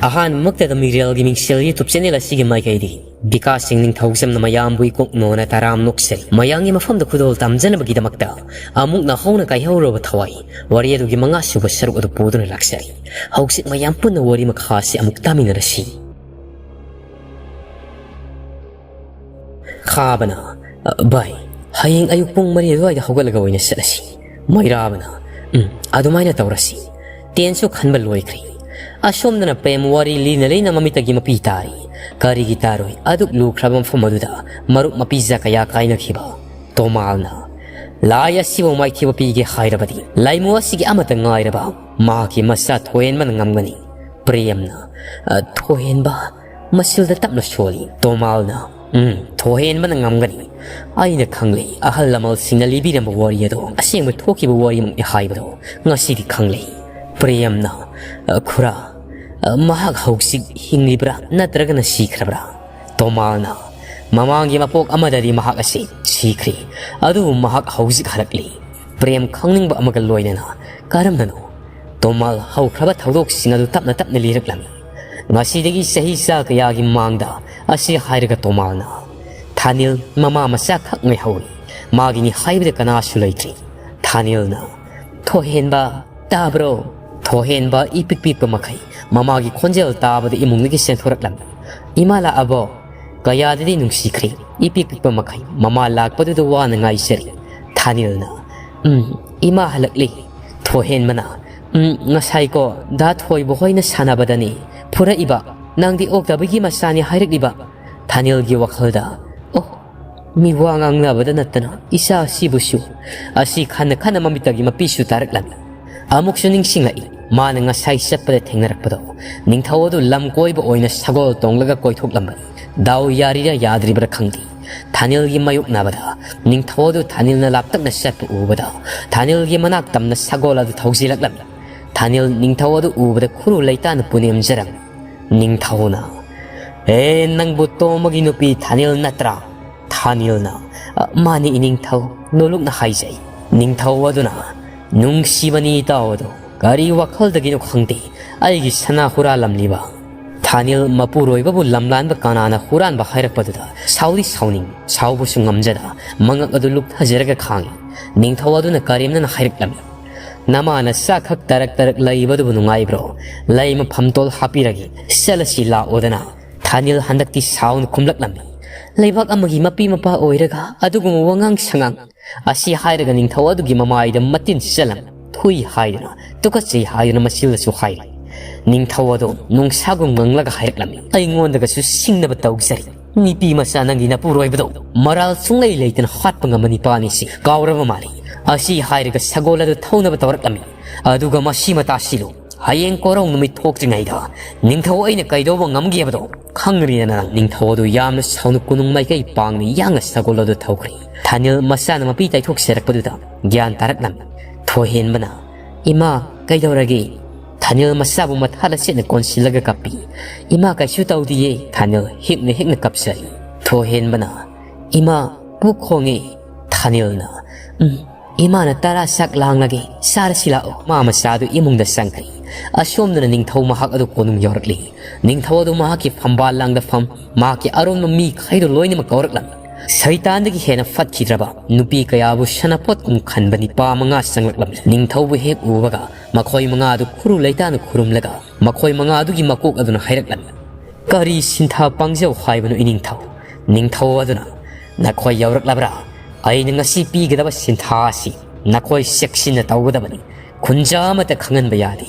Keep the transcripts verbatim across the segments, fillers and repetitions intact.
ꯑꯍꯥꯟꯕꯃꯛꯇꯗ ꯃꯤꯔꯦꯜꯒꯤ ꯃꯤꯡꯁꯦꯜ YouTube channel ꯑꯁꯤꯒꯤ ꯃꯥꯏꯀꯩꯗꯒꯤ ꯕꯤꯀꯥꯁ ꯁꯤꯡ ꯅꯤꯡꯊꯧꯖꯝꯅ ꯃꯌꯥꯝꯕꯨ ꯏꯀꯣꯛ ꯅꯣꯟꯅ ꯇꯔꯥꯝ ꯅꯣꯛꯆꯔꯤ꯫ ꯃꯌꯥꯝꯒꯤ ꯃꯐꯝꯗ ꯈꯨꯗꯣꯜ ꯇꯝꯖꯅꯕꯒꯤꯗꯃꯛꯇ ꯑꯃꯨꯛ ꯅꯧꯍꯧꯅ ꯀꯥꯏꯍꯧꯔꯕ ꯊꯋꯥꯏ ꯋꯥꯔꯤ ꯑꯗꯨꯒꯤ ꯃꯉꯥꯁꯨꯕ ꯁꯔꯨꯛ ꯑꯗꯨ ꯄꯨꯗꯨꯅ ꯂꯥꯛꯆꯔꯤ꯫ ꯍꯧꯖꯤꯛ ꯃꯌꯥꯝ ꯄꯨꯟꯅ ꯋꯥꯔꯤ ꯃꯈꯥ ꯑꯁꯤ ꯑꯃꯨꯛ ꯇꯥꯃꯤꯟꯅꯔꯁꯤ꯫ ꯈꯥꯕꯅ, "ꯚꯥꯏ, ꯍꯌꯦꯡ ꯑꯌꯨꯛ ꯄꯨꯡ ꯃꯔꯤ ꯑꯗꯨꯋꯥꯏꯗ ꯍꯧꯒꯠꯂꯒ ꯑꯣꯏꯅ ꯆꯠꯂꯁꯤ꯫" ꯃꯩꯔꯥꯕꯅ, "ꯎꯝ, ꯑꯗꯨꯃꯥꯏꯅ ꯇꯧꯔꯁꯤ꯫ ꯇꯦꯟꯁꯨ ꯈꯟꯕ ꯂꯣꯏꯈ꯭ꯔꯦ꯫" ꯑꯁꯣꯝꯗꯅ ꯄ꯭ꯔꯦꯝ ꯋꯥꯔꯤ ꯂꯤꯅ ꯂꯤꯅ ꯃꯃꯤꯠꯇꯒꯤ ꯃꯄꯤ ꯇꯥꯔꯤ꯫ ꯀꯔꯤꯒꯤ ꯇꯥꯔꯣꯏ? ꯑꯗꯨꯛ ꯂꯨꯈ꯭ꯔꯕ ꯃꯐꯝ ꯑꯗꯨꯗ ꯃꯔꯨꯞ ꯃꯄꯤꯖ ꯀꯌꯥ ꯀꯥꯏꯅꯈꯤꯕ꯫ ꯇꯣꯃꯥꯜꯅ, "ꯂꯥꯏ ꯑꯁꯤꯕꯨ ꯃꯥꯏꯊꯤꯕ ꯄꯤꯒꯦ ꯍꯥꯏꯔꯕꯗꯤ ꯂꯥꯏꯃꯨ ꯑꯁꯤꯒꯤ ꯑꯃꯠꯇ ꯉꯥꯏꯔꯕ ꯃꯍꯥꯛꯀꯤ ꯃꯆꯥ ꯊꯣꯏꯍꯦꯟꯕꯅ ꯉꯝꯒꯅꯤ꯫" ꯄ꯭ꯔꯦꯝꯅ, "ꯑ, ꯊꯣꯏꯍꯦꯟꯕ?" ꯃꯁꯤꯜꯗ ꯇꯞꯅ ꯁꯣꯜꯂꯤ꯫ ꯇꯣꯃꯥꯜꯅ, "ꯎꯝ, ꯊꯣꯏꯍꯦꯟꯕꯅ ꯉꯝꯒꯅꯤ꯫ ꯑꯩꯅ ꯈꯪꯂꯦ, ꯑꯍꯜ ꯂꯃꯟꯁꯤꯡꯅ ꯂꯤꯕꯤꯔꯝꯕ ꯋꯥꯔꯤ ꯑꯗꯣ ꯑꯁꯦꯡꯕ ꯊꯣꯛꯈꯤꯕ ꯋꯥꯔꯤꯃꯛꯅꯤ ꯍꯥꯏꯕꯗꯣ ꯉꯁꯤꯗꯤ ꯈꯪꯂꯦ꯫" ꯄ꯭ꯔꯦꯝꯅ, "ꯑ, ꯈꯨꯔꯥ, ꯑ, ꯃꯍꯥꯛ ꯍꯧꯖꯤꯛ ꯍꯤꯡꯂꯤꯕ꯭ꯔꯥ ꯅꯠꯇ꯭ꯔꯒꯅ ꯁꯤꯈ꯭ꯔꯕ꯭ꯔꯥ?" ꯇꯣꯃꯥꯜꯅ, "ꯃꯃꯥꯡꯒꯤ ꯃꯄꯣꯛ ꯑꯃꯗꯗꯤ ꯃꯍꯥꯛ ꯑꯁꯤ ꯁꯤꯈ꯭ꯔꯦ, ꯑꯗꯨꯕꯨ ꯃꯍꯥꯛ ꯍꯧꯖꯤꯛ ꯍꯜꯂꯛꯂꯤ꯫" ꯄ꯭ꯔꯦꯝ ꯈꯪꯅꯤꯡꯕ ꯑꯃꯒ ꯂꯣꯏꯅꯅ, "ꯀꯔꯝꯅꯅꯣ?" ꯇꯣꯃꯥꯜ ꯍꯧꯈ꯭ꯔꯕ ꯊꯧꯗꯣꯛꯁꯤꯡ ꯑꯗꯨ ꯇꯞꯅ ꯇꯞꯅ ꯂꯤꯔꯛꯂꯝꯃꯤ꯫ ꯉꯁꯤꯗꯒꯤ ꯆꯍꯤ ꯆꯥ ꯀꯌꯥꯒꯤ ꯃꯥꯡꯗ ꯑꯁꯤ ꯍꯥꯏꯔꯒ ꯇꯣꯃꯥꯜꯅ, "ꯊꯥꯅꯤꯜ ꯃꯃꯥ ꯃꯆꯥ ꯈꯛ ꯉꯥꯏꯍꯧꯔꯤ꯫ ꯃꯥꯒꯤꯅꯤ ꯍꯥꯏꯕꯗ ꯀꯅꯥꯁꯨ ꯂꯩꯇ꯭ꯔꯤ꯫" ꯊꯥꯅꯤꯜꯅ, "ꯊꯣꯏꯍꯦꯟꯕ, ꯇꯥꯕ꯭ꯔꯣ?" ꯊꯣꯏꯍꯦꯟꯕ ꯏꯄꯤꯛ ꯄꯤꯛꯄ ꯃꯈꯩ ꯃꯃꯥꯒꯤ ꯈꯣꯟꯖꯦꯜ ꯇꯥꯕꯗ ꯏꯃꯨꯡꯗꯒꯤ ꯆꯦꯟꯊꯣꯔꯛꯂꯝꯃꯤ꯫ "ꯏꯃꯥ ꯂꯥꯛꯑꯕꯣ?" "ꯀꯌꯥꯗꯗꯤ ꯅꯨꯡꯁꯤꯈ꯭ꯔꯦ, ꯏꯄꯤꯛ ꯄꯤꯛꯄ ꯃꯈꯩ ꯃꯃꯥ ꯂꯥꯛꯄꯗꯨꯗ ꯋꯥꯅ ꯉꯥꯏꯖꯔꯤ꯫" ꯊꯥꯅꯤꯜꯅ, "ꯎꯝ, ꯏꯃꯥ ꯍꯜꯂꯛꯂꯤ꯫" ꯊꯣꯏꯍꯦꯟꯕꯅ, "ꯎꯝ, ꯉꯁꯥꯏꯀꯣ ꯗꯥ ꯊꯣꯏꯕ ꯍꯣꯏꯅ ꯁꯥꯟꯅꯕꯗꯅꯤ ꯐꯨꯔꯛꯏꯕ, ꯅꯪꯗꯤ ꯑꯣꯛꯇꯕꯒꯤ ꯃꯆꯥꯅꯤ ꯍꯥꯏꯔꯛꯂꯤꯕ꯫" ꯊꯥꯅꯤꯜꯒꯤ ꯋꯥꯈꯜꯗ, "ꯑꯣ, ꯃꯤ ꯋꯥ ꯉꯥꯡꯅꯕꯗ ꯅꯠꯇꯅ ꯏꯆꯥ ꯑꯁꯤꯕꯨꯁꯨ?" ꯑꯁꯤ ꯈꯟꯅ ꯈꯟꯅ ꯃꯃꯤꯠꯇꯒꯤ ꯃꯄꯤꯁꯨ ꯇꯥꯔꯛꯂꯝꯃꯤ꯫ ꯑꯃꯨꯛꯁꯨ ꯅꯤꯡꯁꯤꯡꯂꯛꯏ, ꯃꯥꯅ ꯉꯁꯥꯏ ꯆꯠꯄꯗ ꯊꯦꯡꯅꯔꯛꯄꯗꯣ꯫ ꯅꯤꯡꯊꯧ ꯑꯗꯨ ꯂꯝ ꯀꯣꯏꯕ ꯑꯣꯏꯅ ꯁꯒꯣꯜ ꯇꯣꯡꯂꯒ ꯀꯣꯏꯊꯣꯛꯂꯝꯕꯅꯤ꯫ ꯗꯥꯎ ꯌꯥꯔꯤꯔꯥ ꯌꯥꯗ꯭ꯔꯤꯕ꯭ꯔꯥ ꯈꯪꯗꯦ꯫ ꯊꯥꯅꯤꯜꯒꯤ ꯃꯥꯌꯣꯛꯅꯕꯗ ꯅꯤꯡꯊꯧ ꯑꯗꯨ ꯊꯥꯅꯤꯜꯅ ꯂꯥꯞꯇꯛꯅ ꯆꯠꯄ ꯎꯕꯗ ꯊꯥꯅꯤꯜꯒꯤ ꯃꯅꯥꯛ ꯇꯝꯅ ꯁꯒꯣꯜ ꯑꯗꯨ ꯊꯧꯖꯤꯜꯂꯛꯂꯝꯃꯤ꯫ ꯊꯥꯅꯤꯜ ꯅꯤꯡꯊꯧ ꯑꯗꯨ ꯎꯕꯗ ꯈꯨꯔꯨ ꯂꯩꯇꯥꯅ ꯄꯨꯅꯦꯝꯖꯔꯝꯃꯤ꯫ ꯅꯤꯡꯊꯧꯅ, "ꯑꯦ, ꯅꯪꯕꯨ ꯇꯣꯝꯕꯒꯤ ꯅꯨꯄꯤ ꯊꯥꯅꯤꯜ ꯅꯠꯇ꯭ꯔꯥ?" ꯊꯥꯅꯤꯜꯅ, "ꯑ, ꯃꯥꯅꯤ ꯏꯅꯤꯡꯊꯧ", ꯅꯣꯂꯨꯛꯅ ꯍꯥꯏꯖꯩ꯫ ꯅꯤꯡꯊꯧ ꯑꯗꯨꯅ, "ꯅꯨꯡꯁꯤꯕꯅꯤ ꯏꯇꯥꯎ ꯑꯗꯨ, ꯀꯔꯤ ꯋꯥꯈꯜꯗꯒꯤꯅꯣ ꯈꯪꯗꯦ, ꯑꯩꯒꯤ ꯁꯅꯥ ꯍꯨꯔꯥꯜꯂꯝꯂꯤꯕ ꯊꯥꯅꯤꯜ ꯃꯄꯨꯔꯣꯏꯕꯕꯨ ꯂꯝꯂꯥꯟꯕ ꯀꯅꯥꯅ ꯍꯨꯔꯥꯟꯕ ꯍꯥꯏꯔꯛꯄꯗꯨꯗ ꯁꯥꯎꯗꯤ ꯁꯥꯎꯅꯤꯡ, ꯁꯥꯎꯕꯁꯨ ꯉꯝꯖꯗ ꯃꯉꯛ ꯑꯗꯨ ꯂꯨꯞꯊꯖꯔꯒ ꯈꯥꯡꯏ꯫ ꯅꯤꯡꯊꯧ ꯑꯗꯨꯅ ꯀꯔꯦꯝꯅꯅ ꯍꯥꯏꯔꯛꯂꯝꯃꯤ, "ꯅꯃꯥꯅ ꯆꯥꯛꯈꯛ ꯇꯔꯛ ꯇꯔꯛ ꯂꯩꯕꯗꯨꯕꯨ ꯅꯨꯡꯉꯥꯏꯕ꯭ꯔꯣ? ꯂꯩ ꯃꯐꯝ ꯇꯣꯜ ꯍꯥꯞꯄꯤꯔꯒꯦ, ꯆꯠꯂꯁꯤ ꯂꯥꯛꯑꯣꯗꯅ"꯫ ꯊꯥꯅꯤꯜ ꯍꯟꯗꯛꯇꯤ ꯁꯥꯎꯅ ꯈꯨꯝꯂꯛꯂꯝꯃꯤ, "ꯂꯩꯕꯥꯛ ꯑꯃꯒꯤ ꯃꯄꯤ ꯃꯄꯥ ꯑꯣꯏꯔꯒ ꯑꯗꯨꯒꯨꯝꯕ ꯋꯥꯉꯥꯡ ꯁꯉꯥꯡ"꯫ ꯑꯁꯤ ꯍꯥꯏꯔꯒ ꯅꯤꯡꯊꯧ ꯑꯗꯨꯒꯤ ꯃꯃꯥꯏꯗ ꯃꯇꯤꯟ ꯆꯠꯂꯝ, "ꯊꯨꯏ" ꯍꯥꯏꯗꯨꯅ, "ꯇꯨꯀꯠꯆꯩ" ꯍꯥꯏꯗꯨꯅ ꯃꯆꯤꯜꯗꯁꯨ ꯍꯥꯏꯔꯤ꯫ ꯅꯤꯡꯊꯧ ꯑꯗꯨ ꯅꯨꯡꯁꯥꯒꯨꯝ ꯉꯪꯂꯒ ꯍꯥꯏꯔꯛꯂꯝꯃꯤ, "ꯑꯩꯉꯣꯟꯗꯒꯁꯨ ꯁꯤꯡꯅꯕ ꯇꯧꯖꯔꯤ꯫ ꯅꯨꯄꯤ ꯃꯆꯥ ꯅꯪꯒꯤ ꯅꯄꯨꯔꯣꯏꯕꯗꯣ ꯃꯔꯥꯜ ꯁꯨꯡꯂꯩ ꯂꯩꯇꯅ ꯍꯥꯠꯄ ꯉꯝꯕ ꯅꯤꯄꯥꯅꯤ ꯁꯤ ꯀꯥꯎꯔꯕ ꯃꯥꯜꯂꯤ"꯫ ꯑꯁꯤ ꯍꯥꯏꯔꯒ ꯁꯒꯣꯜ ꯑꯗꯨ ꯊꯧꯅꯕ ꯇꯧꯔꯛꯂꯝꯃꯤ꯫ ꯑꯗꯨꯒ ꯃꯁꯤꯃ ꯇꯥꯁꯤꯜꯂꯨ, ꯍꯌꯦꯡ ꯀꯣꯔꯧ ꯅꯨꯃꯤꯠ ꯊꯣꯛꯇ꯭ꯔꯤꯉꯩꯗ ꯅꯤꯡꯊꯧ ꯑꯩꯅ ꯀꯩꯗꯧꯕ ꯉꯝꯒꯦꯕꯗꯣ ꯈꯪꯒꯅꯤꯗꯅ꯫ ꯅꯤꯡꯊꯧ ꯑꯗꯨ ꯌꯥꯝꯅ ꯁꯥꯎꯅ ꯀꯣꯅꯨꯡ ꯃꯥꯏꯀꯩ ꯄꯥꯡꯅ ꯌꯥꯡꯅ ꯁꯒꯣꯜ ꯑꯗꯨ ꯊꯧꯈ꯭ꯔꯦ꯫ ꯊꯥꯅꯤꯜ ꯃꯆꯥꯅ ꯃꯄꯤ ꯇꯩꯊꯣꯛꯆꯔꯛꯄꯗꯨꯗ ꯒ꯭ꯌꯥꯟ ꯇꯥꯔꯛꯂꯝꯃꯤ꯫ ꯊꯣꯏꯍꯦꯟꯕꯅ, "ꯏꯃꯥ, ꯀꯩꯗꯧꯔꯒꯦ?" ꯊꯥꯅꯤꯜ ꯃꯆꯥꯕꯨ ꯃꯊꯥꯗ ꯆꯦꯠꯅ ꯀꯣꯟꯁꯤꯜꯂꯒ ꯀꯞꯄꯤ꯫ "ꯏꯃꯥ, ꯀꯩꯁꯨ ꯇꯧꯗꯤꯌꯦ"꯫ ꯊꯥꯅꯤꯜ ꯍꯤꯛꯅ ꯍꯤꯛꯅ ꯀꯞꯆꯔꯤ꯫ ꯊꯣꯏꯍꯦꯟꯕꯅ, "ꯏꯃꯥ, ꯄꯨꯛ ꯈꯣꯡꯉꯦ"꯫ ꯊꯥꯅꯤꯜꯅ, "ꯎꯝ, ꯏꯃꯥꯅ ꯇꯔꯥ ꯆꯥꯛ ꯂꯥꯡꯂꯒꯦ, ꯆꯥꯔꯁꯤ ꯂꯥꯛꯑꯣ"꯫ ꯃꯥ ꯃꯆꯥꯗꯨ ꯏꯃꯨꯡꯗ ꯆꯪꯈ꯭ꯔꯦ꯫ ꯑꯁꯣꯝꯗꯅ ꯅꯤꯡꯊꯧ ꯃꯍꯥꯛ ꯑꯗꯨ ꯀꯣꯅꯨꯡ ꯌꯧꯔꯛꯂꯤ꯫ ꯅꯤꯡꯊꯧ ꯑꯗꯨ ꯃꯍꯥꯛꯀꯤ ꯐꯝꯕꯥꯜ ꯂꯥꯡꯗ ꯐꯝ, ꯃꯍꯥꯛꯀꯤ ꯑꯔꯣꯟꯕ ꯃꯤꯈꯩꯗꯨ ꯂꯣꯏꯅꯃꯛ ꯀꯧꯔꯛꯂꯝꯃꯤ꯫ ꯁꯩꯇꯥꯟꯗꯒꯤ ꯍꯦꯟꯅ ꯐꯠꯈꯤꯗ꯭ꯔꯕ ꯅꯨꯄꯤ ꯀꯌꯥꯕꯨ ꯁꯅꯥꯄꯣꯠ ꯀꯨꯝ ꯈꯟꯕ ꯅꯤꯄꯥ ꯃꯉꯥ ꯆꯪꯂꯛꯂꯝꯃꯤ꯫ ꯅꯤꯡꯊꯧꯕꯨ ꯍꯦꯛ ꯎꯕꯒ ꯃꯈꯣꯏ ꯃꯉꯥ ꯑꯗꯨ ꯈꯨꯔꯨ ꯂꯩꯇꯥꯅ ꯈꯨꯔꯨꯝꯂꯒ ꯃꯈꯣꯏ ꯃꯉꯥ ꯑꯗꯨꯒꯤ ꯃꯀꯣꯛ ꯑꯗꯨꯅ ꯍꯥꯏꯔꯛꯂꯝꯃꯤ, "ꯀꯔꯤ ꯁꯤꯟꯊꯥ ꯄꯥꯡꯖꯧ ꯍꯥꯏꯕꯅꯣ ꯏꯅꯤꯡꯊꯧ?" ꯅꯤꯡꯊꯧ ꯑꯗꯨꯅ, "ꯅꯈꯣꯏ ꯌꯧꯔꯛꯂꯕ꯭ꯔꯥ? ꯑꯩꯅ ꯉꯁꯤ ꯄꯤꯒꯗꯕ ꯁꯤꯟꯊꯥ ꯑꯁꯤ ꯅꯈꯣꯏ ꯆꯦꯛꯁꯤꯟꯅ ꯇꯧꯒꯗꯕꯅꯤ꯫ ꯈꯨꯟꯖꯥ ꯑꯃꯠꯇ ꯈꯪꯍꯟꯕ ꯌꯥꯗꯦ"꯫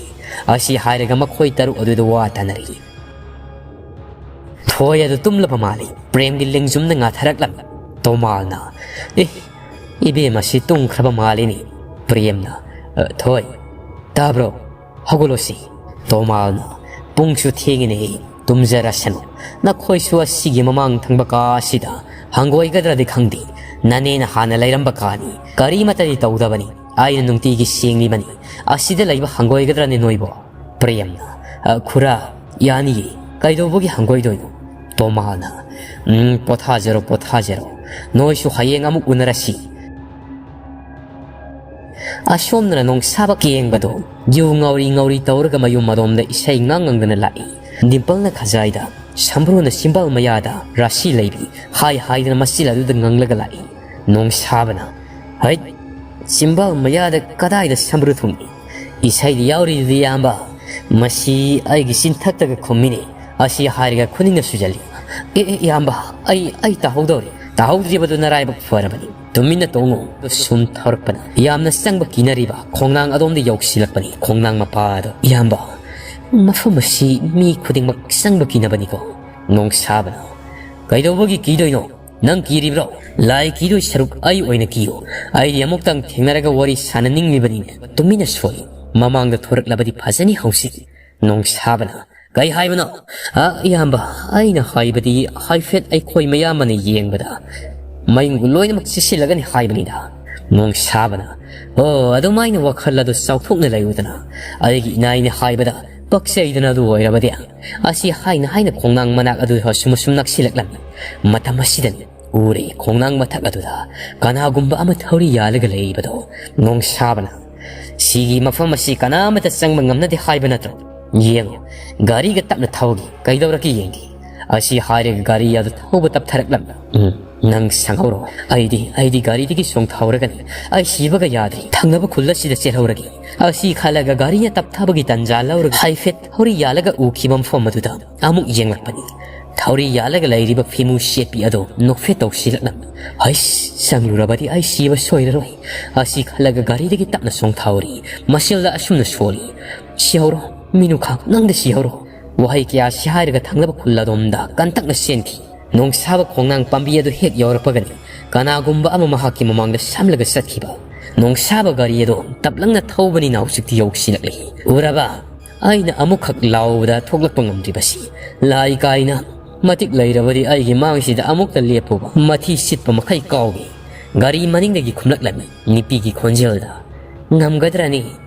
ꯑꯁꯤ ꯍꯥꯏꯔꯒ ꯃꯈꯣꯏ ꯇꯔꯨꯛ ꯑꯗꯨꯗ ꯋꯥ ꯇꯥꯅꯔꯤ꯫ ꯊꯣꯏ ꯑꯗꯨ ꯇꯨꯝꯂꯕ ꯃꯥꯜꯂꯤ꯫ ꯄ꯭ꯔꯦꯝꯒꯤ ꯂꯦꯡꯖꯨꯝꯅ ꯉꯥꯊꯔꯛꯂꯝꯃꯤ꯫ ꯇꯣꯃꯥꯜꯅ, "ꯑꯦ, ꯏꯕꯦꯝ ꯑꯁꯤ ꯇꯨꯝꯈ꯭ꯔꯕ ꯃꯥꯜꯂꯤꯅꯦ"꯫ ꯄ꯭ꯔꯦꯝꯅ, "ꯑ, ꯊꯣꯏ, ꯇꯥꯕ꯭ꯔꯣ? ꯍꯧꯒꯠꯂꯣꯁꯤ"꯫ ꯇꯣꯃꯥꯜꯅ, "ꯄꯨꯡꯁꯨ ꯊꯦꯡꯉꯤꯅꯦ, ꯇꯨꯝꯖꯔꯁꯅꯨ꯫ ꯅꯈꯣꯏꯁꯨ ꯑꯁꯤꯒꯤ ꯃꯃꯥꯡ ꯊꯪꯕ ꯀꯥ ꯑꯁꯤꯗ ꯍꯪꯒꯣꯏꯒꯗ꯭ꯔꯗꯤ ꯈꯪꯗꯦ꯫ ꯅꯅꯦꯅ ꯍꯥꯟꯅ ꯂꯩꯔꯝꯕ ꯀꯥꯅꯤ꯫ ꯀꯔꯤꯃꯠꯇꯗꯤ ꯇꯧꯗꯕꯅꯤ꯫ ꯑꯩꯅ ꯅꯨꯡꯇꯤꯒꯤ ꯁꯦꯡꯂꯤꯕꯅꯤ꯫ ꯑꯁꯤꯗ ꯂꯩꯕ ꯍꯪꯒꯣꯏꯒꯗ꯭ꯔꯅꯦ ꯅꯣꯏꯕꯣ?" ꯄ꯭ꯔꯦꯝꯅ, "ꯑ, ꯈꯨꯔꯥ, ꯌꯥꯅꯤꯌꯦ꯫ ꯀꯩꯗꯧꯕꯒꯤ ꯍꯪꯒꯣꯏꯗꯣꯏꯅꯣ?" ꯇꯣꯃꯥꯜꯅ, "ꯎꯝ, ꯄꯣꯊꯥꯖꯔꯣ, ꯄꯣꯊꯥꯖꯔꯣ꯫ ꯅꯣꯏꯁꯨ ꯍꯌꯦꯡ ꯑꯃꯨꯛ ꯎꯅꯔꯁꯤ"꯫ ꯑꯁꯣꯝꯗꯅ ꯅꯣꯡꯁꯥꯕ ꯀꯦꯡꯕꯗꯣ ꯌꯨ ꯉꯥꯎꯔꯤ ꯉꯥꯎꯔꯤ ꯇꯧꯔꯒ ꯃꯌꯨꯝ ꯑꯗꯣꯝꯗ ꯏꯁꯩ ꯉꯥꯡ ꯉꯪꯗꯅ ꯂꯥꯛꯏ꯫ ꯗꯤꯝꯄꯜꯅ ꯈꯖꯥꯏꯗ, ꯁꯝꯕ꯭ꯔꯨꯅ ꯆꯤꯝꯕꯥꯜ ꯃꯌꯥꯗ ꯔꯥꯁꯤ ꯂꯩꯕꯤ ꯍꯥꯏ ꯍꯥꯏꯗꯅ ꯃꯆꯤꯜ ꯑꯗꯨꯗ ꯉꯪꯂꯒ ꯂꯥꯛꯏ꯫ ꯅꯣꯡꯁꯥꯕꯅ, "ꯍꯩꯠ, ꯆꯤꯝꯕꯥꯜ ꯃꯌꯥꯗ ꯀꯗꯥꯏꯗ ꯁꯝꯕ꯭ꯔꯨ ꯊꯨꯡꯏ? ꯏꯁꯩꯗ ꯌꯥꯎꯔꯤꯗꯨꯗꯤ ꯏꯌꯥꯝꯕ, ꯃꯁꯤ ꯑꯩꯒꯤ ꯆꯤꯟꯊꯛꯇꯒ ꯈꯨꯝꯃꯤꯅꯦ꯫" ꯑꯁꯤ ꯍꯥꯏꯔꯒ ꯈꯨꯅꯤꯡꯅ ꯁꯨꯖꯜꯂꯤ꯫ "ꯑꯦ, ꯑꯦ, ꯏꯌꯥꯝꯕ, ꯑꯩ, ꯑꯩ ꯇꯥꯍꯧꯗꯧꯔꯦ꯫ ꯇꯥꯍꯧꯗ꯭ꯔꯤꯕꯗꯨ ꯅꯔꯥꯏꯕꯛ ꯐꯔꯕꯅꯤ꯫ ꯇꯨꯃꯤꯟꯅ ꯇꯣꯡꯉꯨ꯫" ꯁꯨꯝ ꯊꯧꯔꯛꯄꯅ ꯌꯥꯝꯅ ꯆꯪꯕ ꯀꯤꯅꯔꯤꯕ ꯈꯣꯡꯅꯥꯡ ꯑꯗꯣꯝꯗ ꯌꯧꯁꯤꯜꯂꯛꯄꯅꯤ꯫ ꯈꯣꯡꯅꯥꯡ ꯃꯄꯥ ꯑꯗꯣ, "ꯏꯌꯥꯝꯕ, ꯃꯐꯝ ꯑꯁꯤ ꯃꯤ ꯈꯨꯗꯤꯡꯃꯛ ꯆꯪꯕ ꯀꯤꯅꯕꯅꯤꯀꯣ?" ꯅꯣꯡꯁꯥꯕꯅ, "ꯀꯩꯗꯧꯕꯒꯤ ꯀꯤꯗꯣꯏꯅꯣ? ꯅꯪ ꯀꯤꯔꯤꯕ꯭ꯔꯣ? ꯂꯥꯏ ꯀꯤꯗꯣꯏ ꯁꯔꯨꯛ ꯑꯩ ꯑꯣꯏꯅ ꯀꯤꯌꯨ꯫ ꯑꯩꯗꯤ ꯑꯃꯨꯛꯇꯪ ꯊꯦꯡꯅꯔꯒ ꯋꯥꯔꯤ ꯁꯥꯟꯅꯅꯤꯡꯂꯤꯕꯅꯤꯅꯦ꯫" ꯇꯨꯃꯤꯟꯅ ꯁꯣꯜꯂꯤ꯫ ꯃꯃꯥꯡꯗ ꯊꯣꯔꯛꯂꯕꯗꯤ ꯐꯖꯅꯤ ꯍꯧꯖꯤꯛ꯫ ꯅꯣꯡꯁꯥꯕꯅ, "ꯀꯩ ꯍꯥꯏꯕꯅꯣ?" "ꯑ, ꯏꯌꯥꯝꯕ, ꯑꯩꯅ ꯍꯥꯏꯕꯗꯤ ꯍꯥꯏꯐꯦꯠ ꯑꯩꯈꯣꯏ ꯃꯌꯥꯝꯕꯅ ꯌꯦꯡꯕꯗ ꯃꯌꯨꯝ ꯂꯣꯏꯅꯃꯛ ꯆꯤꯛꯁꯤꯜꯂꯒꯅꯤ ꯍꯥꯏꯕꯅꯤꯗ꯫" ꯅꯣꯡꯁꯥꯕꯅ, "ꯑꯣ, ꯑꯗꯨꯃꯥꯏꯅ ꯋꯥꯈꯜ ꯑꯗꯨ ꯆꯥꯎꯊꯣꯛꯅ ꯂꯩꯔꯨꯗꯅ꯫ ꯑꯩꯒꯤ ꯏꯅꯥꯏꯅ ꯍꯥꯏꯕꯗ ꯄꯛꯆꯩꯗꯅ ꯑꯗꯨ ꯑꯣꯏꯔꯕꯗꯤ꯫" ꯑꯁꯤ ꯍꯥꯏꯅ ꯍꯥꯏꯅ ꯈꯣꯡꯅꯥꯡ ꯃꯅꯥꯛ ꯑꯗꯨ ꯑꯁꯨꯝ ꯑꯁꯨꯝ ꯅꯛꯁꯤꯜꯂꯛꯂꯝꯃꯤ꯫ ꯃꯇꯝ ꯑꯁꯤꯗꯅꯤ ꯎꯔꯦ ꯈꯣꯡꯅꯥꯡ ꯃꯊꯛ ꯑꯗꯨꯗ ꯀꯅꯥꯒꯨꯝꯕ ꯑꯃ ꯊꯧꯔꯤ ꯌꯥꯜꯂꯒ ꯂꯩꯔꯤꯕꯗꯣ꯫ ꯅꯣꯡꯁꯥꯕꯅ, "ꯁꯤꯒꯤ ꯃꯐꯝ ꯑꯁꯤ ꯀꯅꯥꯃꯠꯇ ꯆꯪꯕ ꯉꯝꯅꯗꯦ ꯍꯥꯏꯕ ꯅꯠꯇ꯭ꯔꯣ? ꯌꯦꯡꯉꯨ, ꯒꯥꯔꯤꯒ ꯇꯞꯅ ꯊꯧꯒꯦ, ꯀꯩꯗꯧꯔꯛꯀꯦ ꯌꯦꯡꯒꯦ꯫" ꯑꯁꯤ ꯍꯥꯏꯔꯒ ꯒꯥꯔꯤ ꯑꯗꯨ ꯊꯧꯕ ꯇꯞꯊꯔꯛꯂꯝꯃꯤ꯫ "ꯎꯝ, ꯅꯪ ꯁꯪꯍꯧꯔꯣ꯫ ꯑꯩꯗꯤ, ꯑꯩꯗꯤ ꯒꯥꯔꯤꯗꯒꯤ ꯆꯣꯡꯊꯍꯧꯔꯒꯅꯤ꯫ ꯑꯩ ꯁꯤꯕꯒ ꯌꯥꯗ꯭ꯔꯤ꯫ ꯊꯪꯅꯕ ꯈꯨꯜ ꯑꯁꯤꯗ ꯆꯦꯜꯍꯧꯔꯒꯦ꯫" ꯑꯁꯤ ꯈꯜꯂꯒ ꯒꯥꯔꯤꯅ ꯇꯞꯊꯕꯒꯤ ꯇꯟꯖꯥ ꯂꯧꯔꯒ ꯍꯥꯏꯐꯦꯠ ꯊꯧꯔꯤ ꯌꯥꯜꯂꯒ ꯎꯈꯤꯕ ꯃꯐꯝ ꯑꯗꯨꯗ ꯑꯃꯨꯛ ꯌꯦꯡꯂꯛꯄꯅꯤ꯫ ꯊꯧꯔꯤ ꯌꯥꯜꯂꯒ ꯂꯩꯔꯤꯕ ꯐꯤꯃꯨ ꯁꯦꯠꯄꯤ ꯑꯗꯣ ꯅꯣꯛꯐꯦꯠ ꯇꯧꯁꯤꯜꯂꯛꯂꯝꯃꯤ꯫ "ꯍꯩꯁ, ꯆꯪꯂꯨꯔꯕꯗꯤ ꯑꯩ ꯁꯤꯕ ꯁꯣꯏꯔꯔꯣꯏ꯫" ꯑꯁꯤ ꯈꯜꯂꯒ ꯒꯥꯔꯤꯗꯒꯤ ꯇꯞꯅ ꯆꯣꯡꯊꯍꯧꯔꯤ꯫ ꯃꯆꯤꯜꯗ ꯑꯁꯨꯝꯅ ꯁꯣꯜꯂꯤ, "ꯁꯤꯍꯧꯔꯣ, ꯃꯤꯅꯨꯈꯥ, ꯅꯪꯗ ꯁꯤꯍꯧꯔꯣ꯫" ꯋꯥꯍꯩ ꯀꯌꯥꯁꯤ ꯍꯥꯏꯔꯒ ꯊꯪꯅꯕ ꯈꯨꯜ ꯑꯗꯣꯝꯗ ꯀꯟꯇꯛꯅ ꯆꯦꯟꯈꯤ꯫ ꯅꯣꯡꯁꯥꯕ ꯈꯣꯡꯅꯥꯡ ꯄꯥꯝꯕꯤ ꯑꯗꯨ ꯍꯦꯛ ꯌꯧꯔꯛꯄꯒꯅꯤ ꯀꯅꯥꯒꯨꯝꯕ ꯑꯃ ꯃꯍꯥꯛꯀꯤ ꯃꯃꯥꯡꯗ ꯁꯝꯂꯒ ꯆꯠꯈꯤꯕ꯫ ꯅꯣꯡꯁꯥꯕ ꯒꯥꯔꯤ ꯑꯗꯨ ꯇꯞꯂꯪꯅ ꯊꯧꯕꯅꯤꯅ ꯍꯧꯖꯤꯛꯇꯤ ꯌꯧꯁꯤꯜꯂꯛꯂꯦ꯫ "ꯎꯔꯕ? ꯑꯩꯅ ꯑꯃꯨꯛꯈꯛ ꯂꯥꯎꯕꯗ ꯊꯣꯛꯂꯛꯄ ꯉꯝꯗ꯭ꯔꯤꯕꯁꯤ꯫ ꯂꯥꯏ ꯀꯥꯏꯅ ꯃꯇꯤꯛ ꯂꯩꯔꯕꯗꯤ ꯑꯩꯒꯤ ꯃꯥꯡꯁꯤꯗ ꯑꯃꯨꯛꯇ ꯂꯦꯞꯄꯨꯕ꯫ ꯃꯊꯤ ꯁꯤꯠꯄ ꯃꯈꯩ ꯀꯥꯎꯒꯦ꯫" ꯒꯥꯔꯤ ꯃꯅꯤꯡꯗꯒꯤ ꯈꯨꯝꯂꯛꯂꯝꯃꯤ ꯅꯨꯄꯤꯒꯤ ꯈꯣꯟꯖꯦꯜꯗ꯫ "ꯉꯝꯒꯗ꯭ꯔꯅꯤ?"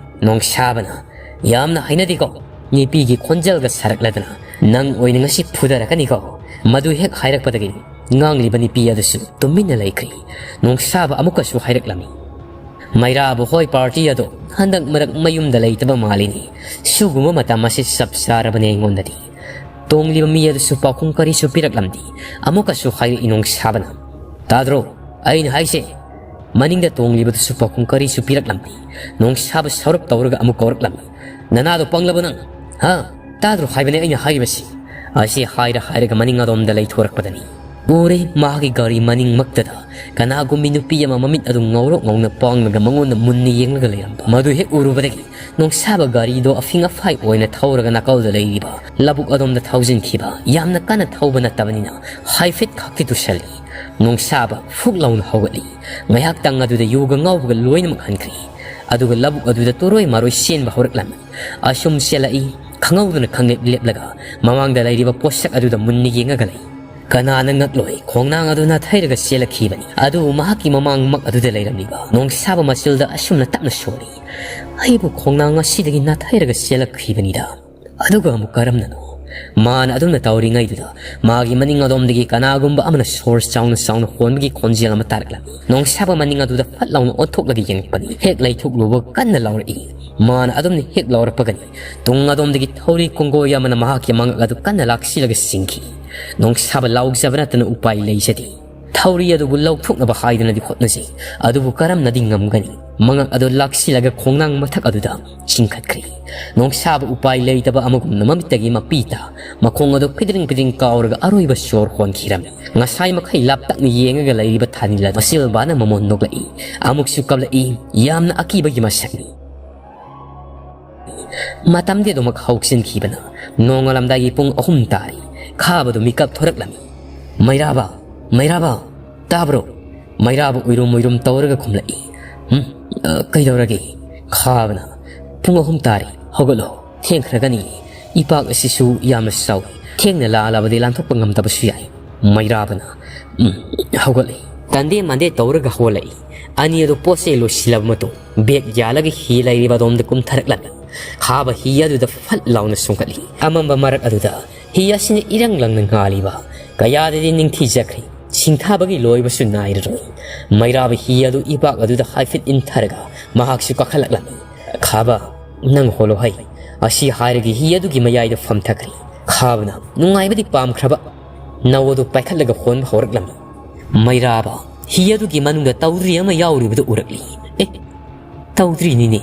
ꯅꯣꯡꯁꯥꯕꯅ, "ꯌꯥꯝꯅ ꯍꯩꯅꯗꯦꯀꯣ ꯅꯨꯄꯤꯒꯤ ꯈꯣꯟꯖꯦꯜꯒ ꯁꯥꯔꯛꯂꯗꯅ꯫ ꯅꯪ ꯑꯣꯏꯅ ꯉꯁꯤ ꯐꯨꯗꯔꯛꯀꯅꯤꯀꯣ꯫" ꯃꯗꯨ ꯍꯦꯛ ꯍꯥꯏꯔꯛꯄꯗꯒꯤ ꯉꯥꯡꯂꯤꯕ ꯅꯨꯄꯤ ꯑꯗꯨꯁꯨ ꯇꯨꯃꯤꯟꯅ ꯂꯩꯈ꯭ꯔꯤ꯫ ꯅꯣꯡꯁꯥꯕ ꯑꯃꯨꯛꯀꯁꯨ ꯍꯥꯏꯔꯛꯂꯝꯃꯤ, "ꯃꯩꯔꯥꯕ ꯍꯣꯏ ꯄꯥꯔꯇꯤ ꯑꯗꯣ ꯍꯟꯗꯛ ꯃꯔꯛ ꯃꯌꯨꯝꯗ ꯂꯩꯇꯕ ꯃꯥꯜꯂꯤꯅꯤ꯫ ꯁꯤꯒꯨꯝꯕ ꯃꯇꯝ ꯑꯁꯤ ꯆꯞ ꯆꯥꯔꯕꯅꯦ ꯑꯩꯉꯣꯟꯗꯗꯤ꯫ ꯇꯣꯡꯂꯤꯕ ꯃꯤ ꯑꯗꯨꯁꯨ ꯄꯥꯎꯈꯨꯝ ꯀꯔꯤꯁꯨ ꯄꯤꯔꯛꯂꯝꯗꯦ꯫ ꯑꯃꯨꯛꯀꯁꯨ ꯍꯥꯏꯔꯛꯏ ꯅꯣꯡꯁꯥꯕꯅ, "ꯇꯥꯗ꯭ꯔꯣ ꯑꯩꯅ ꯍꯥꯏꯁꯦ?" ꯃꯅꯤꯡꯗ ꯇꯣꯡꯂꯤꯕꯗꯨꯁꯨ ꯄꯥꯎꯈꯨꯝ ꯀꯔꯤꯁꯨ ꯄꯤꯔꯛꯂꯝꯗꯦ꯫ ꯅꯣꯡꯁꯥꯕ ꯁꯥꯎꯔꯞ ꯇꯧꯔꯒ ꯑꯃꯨꯛ ꯀꯧꯔꯛꯂꯝꯃꯤ, "ꯅꯅꯥꯗꯣ ꯄꯪꯂꯕ ꯅꯪ? ꯍꯥ? ꯇꯥꯗ꯭ꯔꯣ ꯍꯥꯏꯕꯅꯦ ꯑꯩꯅ ꯍꯥꯏꯔꯤꯕꯁꯤ?" ꯑꯁꯤ ꯍꯥꯏꯔ ꯍꯥꯏꯔꯒ ꯃꯅꯤꯡ ꯑꯗꯣꯝꯗ ꯂꯩꯊꯣꯔꯛꯄꯗꯅꯤ ꯎꯔꯦ ꯃꯍꯥꯛꯀꯤ ꯒꯥꯔꯤ ꯃꯅꯤꯡꯃꯛꯇꯗ ꯀꯅꯥꯒꯨꯝꯕꯤ ꯅꯨꯄꯤ ꯑꯃ ꯃꯃꯤꯠ ꯑꯗꯨ ꯉꯧꯔꯣꯛ ꯉꯧꯅ ꯄꯥꯡꯂꯒ ꯃꯉꯣꯟꯗ ꯃꯨꯟꯅ ꯌꯦꯡꯂꯒ ꯂꯩꯔꯝꯕ꯫ ꯃꯗꯨ ꯍꯦꯛ ꯎꯔꯨꯕꯗꯒꯤ ꯅꯣꯡꯁꯥꯕ ꯒꯥꯔꯤꯗꯣ ꯑꯐꯤꯡ ꯑꯐꯥꯏ ꯑꯣꯏꯅ ꯊꯧꯔꯒ ꯅꯥꯀꯜꯗ ꯂꯩꯔꯤꯕ ꯂꯧꯕꯨꯛ ꯑꯗꯣꯝꯗ ꯊꯧꯖꯤꯟꯈꯤꯕ꯫ ꯌꯥꯝꯅ ꯀꯟꯅ ꯊꯧꯕ ꯅꯠꯇꯕꯅꯤꯅ ꯍꯥꯏꯐꯦꯠ ꯈꯛꯇꯤ ꯇꯨꯁꯜꯂꯤ꯫ ꯅꯣꯡꯁꯥꯕ ꯐꯨꯛ ꯂꯥꯎꯅ ꯍꯧꯒꯠꯂꯤ꯫ ꯉꯥꯏꯍꯥꯛꯇꯪ ꯑꯗꯨꯗ ꯌꯨꯒ ꯉꯥꯎꯕꯒ ꯂꯣꯏꯅꯃꯛ ꯍꯟꯈ꯭ꯔꯦ꯫ ꯑꯗꯨꯒ ꯂꯧꯕꯨꯛ ꯑꯗꯨꯗ ꯇꯨꯔꯣꯏ ꯃꯔꯣꯏ ꯆꯦꯟꯕ ꯍꯧꯔꯛꯂꯝꯃꯤ꯫ ꯑꯁꯨꯝ ꯆꯦꯜꯂꯛꯏ, ꯈꯪꯍꯧꯗꯅ ꯈꯪꯂꯦꯞ ꯂꯦꯞꯂꯒ ꯃꯃꯥꯡꯗ ꯂꯩꯔꯤꯕ ꯄꯣꯠꯁꯛ ꯑꯗꯨꯗ ꯃꯨꯟꯅ ꯌꯦꯡꯉꯒ ꯂꯩ꯫ ꯀꯅꯥꯅ ꯉꯛꯂꯣꯏ, ꯈꯣꯡꯅꯥꯡ ꯑꯗꯨ ꯅꯥꯊꯩꯔꯒ ꯆꯦꯜꯂꯛꯈꯤꯕꯅꯤ꯫ ꯑꯗꯨꯕꯨ ꯃꯍꯥꯛꯀꯤ ꯃꯃꯥꯡꯃꯛ ꯑꯗꯨꯗ ꯂꯩꯔꯝꯂꯤꯕ ꯅꯣꯡꯁꯥꯕ ꯃꯆꯤꯜꯗ ꯑꯁꯨꯝꯅ ꯇꯞꯅ ꯁꯣꯜꯂꯤ, "ꯑꯩꯕꯨ ꯈꯣꯡꯅꯥꯡ ꯑꯁꯤꯗꯒꯤ ꯅꯥꯊꯩꯔꯒ ꯆꯦꯜꯂꯛꯈꯤꯕꯅꯤꯗ꯫ ꯑꯗꯨꯒ ꯑꯃꯨꯛ ꯀꯔꯝꯅꯅꯣ?" ꯃꯥꯅ ꯑꯗꯨꯝꯅ ꯇꯧꯔꯤꯉꯩꯗꯨꯗ ꯃꯥꯒꯤ ꯃꯅꯤꯡ ꯑꯗꯣꯝꯗꯒꯤ ꯀꯅꯥꯒꯨꯝꯕ ꯑꯃꯅ ꯁꯣꯔ ꯆꯥꯎꯅ ꯆꯥꯎꯅ ꯍꯣꯟꯕꯒꯤ ꯈꯣꯟꯖꯦꯜ ꯑꯃ ꯇꯥꯔꯛꯂꯝꯃꯤ꯫ ꯅꯣꯡꯁꯥꯕ ꯃꯅꯤꯡ ꯑꯗꯨꯗ ꯐꯠ ꯂꯥꯎꯅ ꯑꯣꯟꯊꯣꯛꯂꯒ ꯌꯦꯡꯂꯛꯄꯅꯤ꯫ ꯍꯦꯛ ꯂꯩꯊꯣꯛꯂꯨꯕ ꯀꯟꯅ ꯂꯥꯎꯔꯛꯏ꯫ ꯃꯥꯅ ꯑꯗꯨꯝꯅ ꯍꯦꯛ ꯂꯥꯎꯔꯛꯄꯒꯅꯤ ꯇꯨꯡ ꯑꯗꯣꯝꯗꯒꯤ ꯊꯧꯔꯤ ꯀꯣꯡꯒꯣꯏ ꯑꯃꯅ ꯃꯍꯥꯛꯀꯤ ꯃꯉꯛ ꯑꯗꯨ ꯀꯟꯅ ꯂꯥꯛꯁꯤꯜꯂꯒ ꯆꯤꯡꯈꯤ꯫ ꯅꯣꯡꯁꯥꯕ ꯂꯥꯎꯖꯕ ꯅꯠꯇꯅ ꯎꯄꯥꯏ ꯂꯩꯖꯗꯦ꯫ ꯊꯧꯔꯤ ꯑꯗꯨꯕꯨ ꯂꯧꯊꯣꯛꯅꯕ ꯍꯥꯏꯗꯨꯅꯗꯤ ꯍꯣꯠꯅꯖꯩ, ꯑꯗꯨꯕꯨ ꯀꯔꯝꯅꯗꯤ ꯉꯝꯒꯅꯤ? ꯃꯉꯛ ꯑꯗꯨ ꯂꯥꯛꯁꯤꯜꯂꯒ ꯈꯣꯡꯅꯥꯡ ꯃꯊꯛ ꯑꯗꯨꯗ ꯆꯤꯡꯈꯠꯈ꯭ꯔꯦ꯫ ꯅꯣꯡꯁꯥꯕ ꯎꯄꯥꯏ ꯂꯩꯇꯕ ꯑꯃꯒꯨꯝꯅ ꯃꯃꯤꯠꯇꯒꯤ ꯃꯄꯤ ꯇꯥ ꯃꯈꯣꯡ ꯑꯗꯨ ꯐꯤꯗ꯭ꯔꯤꯡ ꯐꯤꯗ꯭ꯔꯤꯡ ꯀꯥꯎꯔꯒ ꯑꯔꯣꯏꯕ ꯁꯣꯔ ꯍꯣꯟꯈꯤꯔꯝꯃꯤ꯫ ꯉꯁꯥꯏ ꯃꯈꯩ ꯂꯥꯞꯇꯛꯅ ꯌꯦꯡꯉꯒ ꯂꯩꯔꯤꯕ ꯊꯥꯅꯤꯜ ꯑꯗꯨ ꯃꯆꯤꯜꯕꯥꯅ ꯃꯃꯣꯟ ꯅꯣꯛꯂꯛꯏ꯫ ꯑꯃꯨꯛꯁꯨ ꯀꯞꯂꯛꯏ꯫ ꯌꯥꯝꯅ ꯑꯀꯤꯕꯒꯤ ꯃꯁꯛꯅꯤ꯫ ꯃꯇꯝꯗꯤ ꯑꯗꯨꯃꯛ ꯍꯧꯈꯤꯕꯅ ꯅꯣꯡꯉꯥꯜꯂꯝꯗꯥꯏꯒꯤ ꯄꯨꯡ ꯑꯍꯨꯝ ꯇꯥꯔꯤ꯫ ꯈꯥꯕꯗꯨ ꯃꯤꯀꯞ ꯊꯣꯔꯛꯂꯝꯃꯤ꯫ "ꯃꯩꯔꯥꯕ, ꯃꯩꯔꯥꯕ, ꯇꯥꯕ꯭ꯔꯣ?" ꯃꯩꯔꯥꯕ ꯎꯏꯔꯨꯝ ꯎꯏꯔꯨꯝ ꯇꯧꯔꯒ ꯈꯨꯝꯂꯛꯏ꯫ "ꯎꯝ, ꯑ, ꯀꯩꯗꯧꯔꯒꯦ?" ꯈꯥꯕꯅ, "ꯄꯨꯡ ꯑꯍꯨꯝ ꯇꯥꯔꯤ, ꯍꯧꯒꯠꯂꯣ꯫ ꯊꯦꯡꯈ꯭ꯔꯒꯅꯤ꯫ ꯏꯄꯥꯛ ꯑꯁꯤꯁꯨ ꯌꯥꯝꯅ ꯆꯥꯎꯏ꯫ ꯊꯦꯡꯅ ꯂꯥꯛꯂꯕꯗꯤ ꯂꯥꯟꯊꯣꯛꯄ ꯉꯝꯗꯕꯁꯨ ꯌꯥꯏ꯫" ꯃꯩꯔꯥꯕꯅ, "ꯎꯝ, ꯍꯧꯒꯠꯂꯦ꯫" ꯇꯟꯗꯦ ꯃꯟꯗꯦ ꯇꯧꯔꯒ ꯍꯧꯒꯠꯂꯛꯏ꯫ ꯑꯅꯤ ꯑꯗꯨ ꯄꯣꯠ ꯆꯩ ꯂꯣꯏꯁꯤꯜꯂꯕ ꯃꯇꯨꯡ ꯕꯦꯒ ꯌꯥꯜꯂꯒ ꯍꯤ ꯂꯩꯔꯤꯕ ꯑꯗꯣꯝꯗ ꯀꯨꯝꯊꯔꯛꯂꯝꯃꯤ꯫ ꯈꯥꯕ ꯍꯤ ꯑꯗꯨꯗ ꯐꯠ ꯂꯥꯎꯅ ꯆꯣꯡꯈꯠꯂꯤ꯫ ꯑꯃꯝꯕ ꯃꯔꯛ ꯑꯗꯨꯗ ꯍꯤ ꯑꯁꯤꯅ ꯏꯔꯪ ꯂꯪꯅ ꯉꯥꯜꯂꯤꯕ ꯀꯌꯥꯗꯗꯤ ꯅꯤꯡꯊꯤꯖꯈ꯭ꯔꯦ꯫ ꯁꯤꯡꯊꯥꯕꯒꯤ ꯂꯣꯏꯕꯁꯨ ꯅꯥꯏꯔꯔꯣꯏ꯫ ꯃꯩꯔꯥꯕ ꯍꯤ ꯑꯗꯨ ꯏꯄꯥꯛ ꯑꯗꯨꯗ ꯍꯥꯏꯐꯦꯠ ꯏꯟꯊꯔꯒ ꯃꯍꯥꯛꯁꯨ ꯀꯥꯈꯠꯂꯛꯂꯝꯃꯤ꯫ "ꯈꯥꯕ, ꯅꯪ ꯍꯣꯜꯂꯣ ꯍꯩ," ꯑꯁꯤ ꯍꯥꯏꯔꯒ ꯍꯤ ꯑꯗꯨꯒꯤ ꯃꯌꯥꯏꯗ ꯐꯝꯊꯈ꯭ꯔꯦ꯫ ꯈꯥꯕꯅ ꯅꯨꯡꯉꯥꯏꯕꯗꯤ ꯄꯥꯝꯈ꯭ꯔꯕ ꯅꯧ ꯑꯗꯨ ꯄꯥꯏꯈꯠꯂꯒ ꯍꯣꯟꯕ ꯍꯧꯔꯛꯂꯝꯃꯤ꯫ ꯃꯩꯔꯥꯕ ꯍꯤ ꯑꯗꯨꯒꯤ ꯃꯅꯨꯡꯗ ꯇꯧꯗ꯭ꯔꯤ ꯑꯃ ꯌꯥꯎꯔꯤꯕꯗꯨ ꯎꯔꯛꯂꯤ꯫ "ꯑꯦ, ꯇꯧꯗ꯭ꯔꯤꯅꯤꯅꯦ,"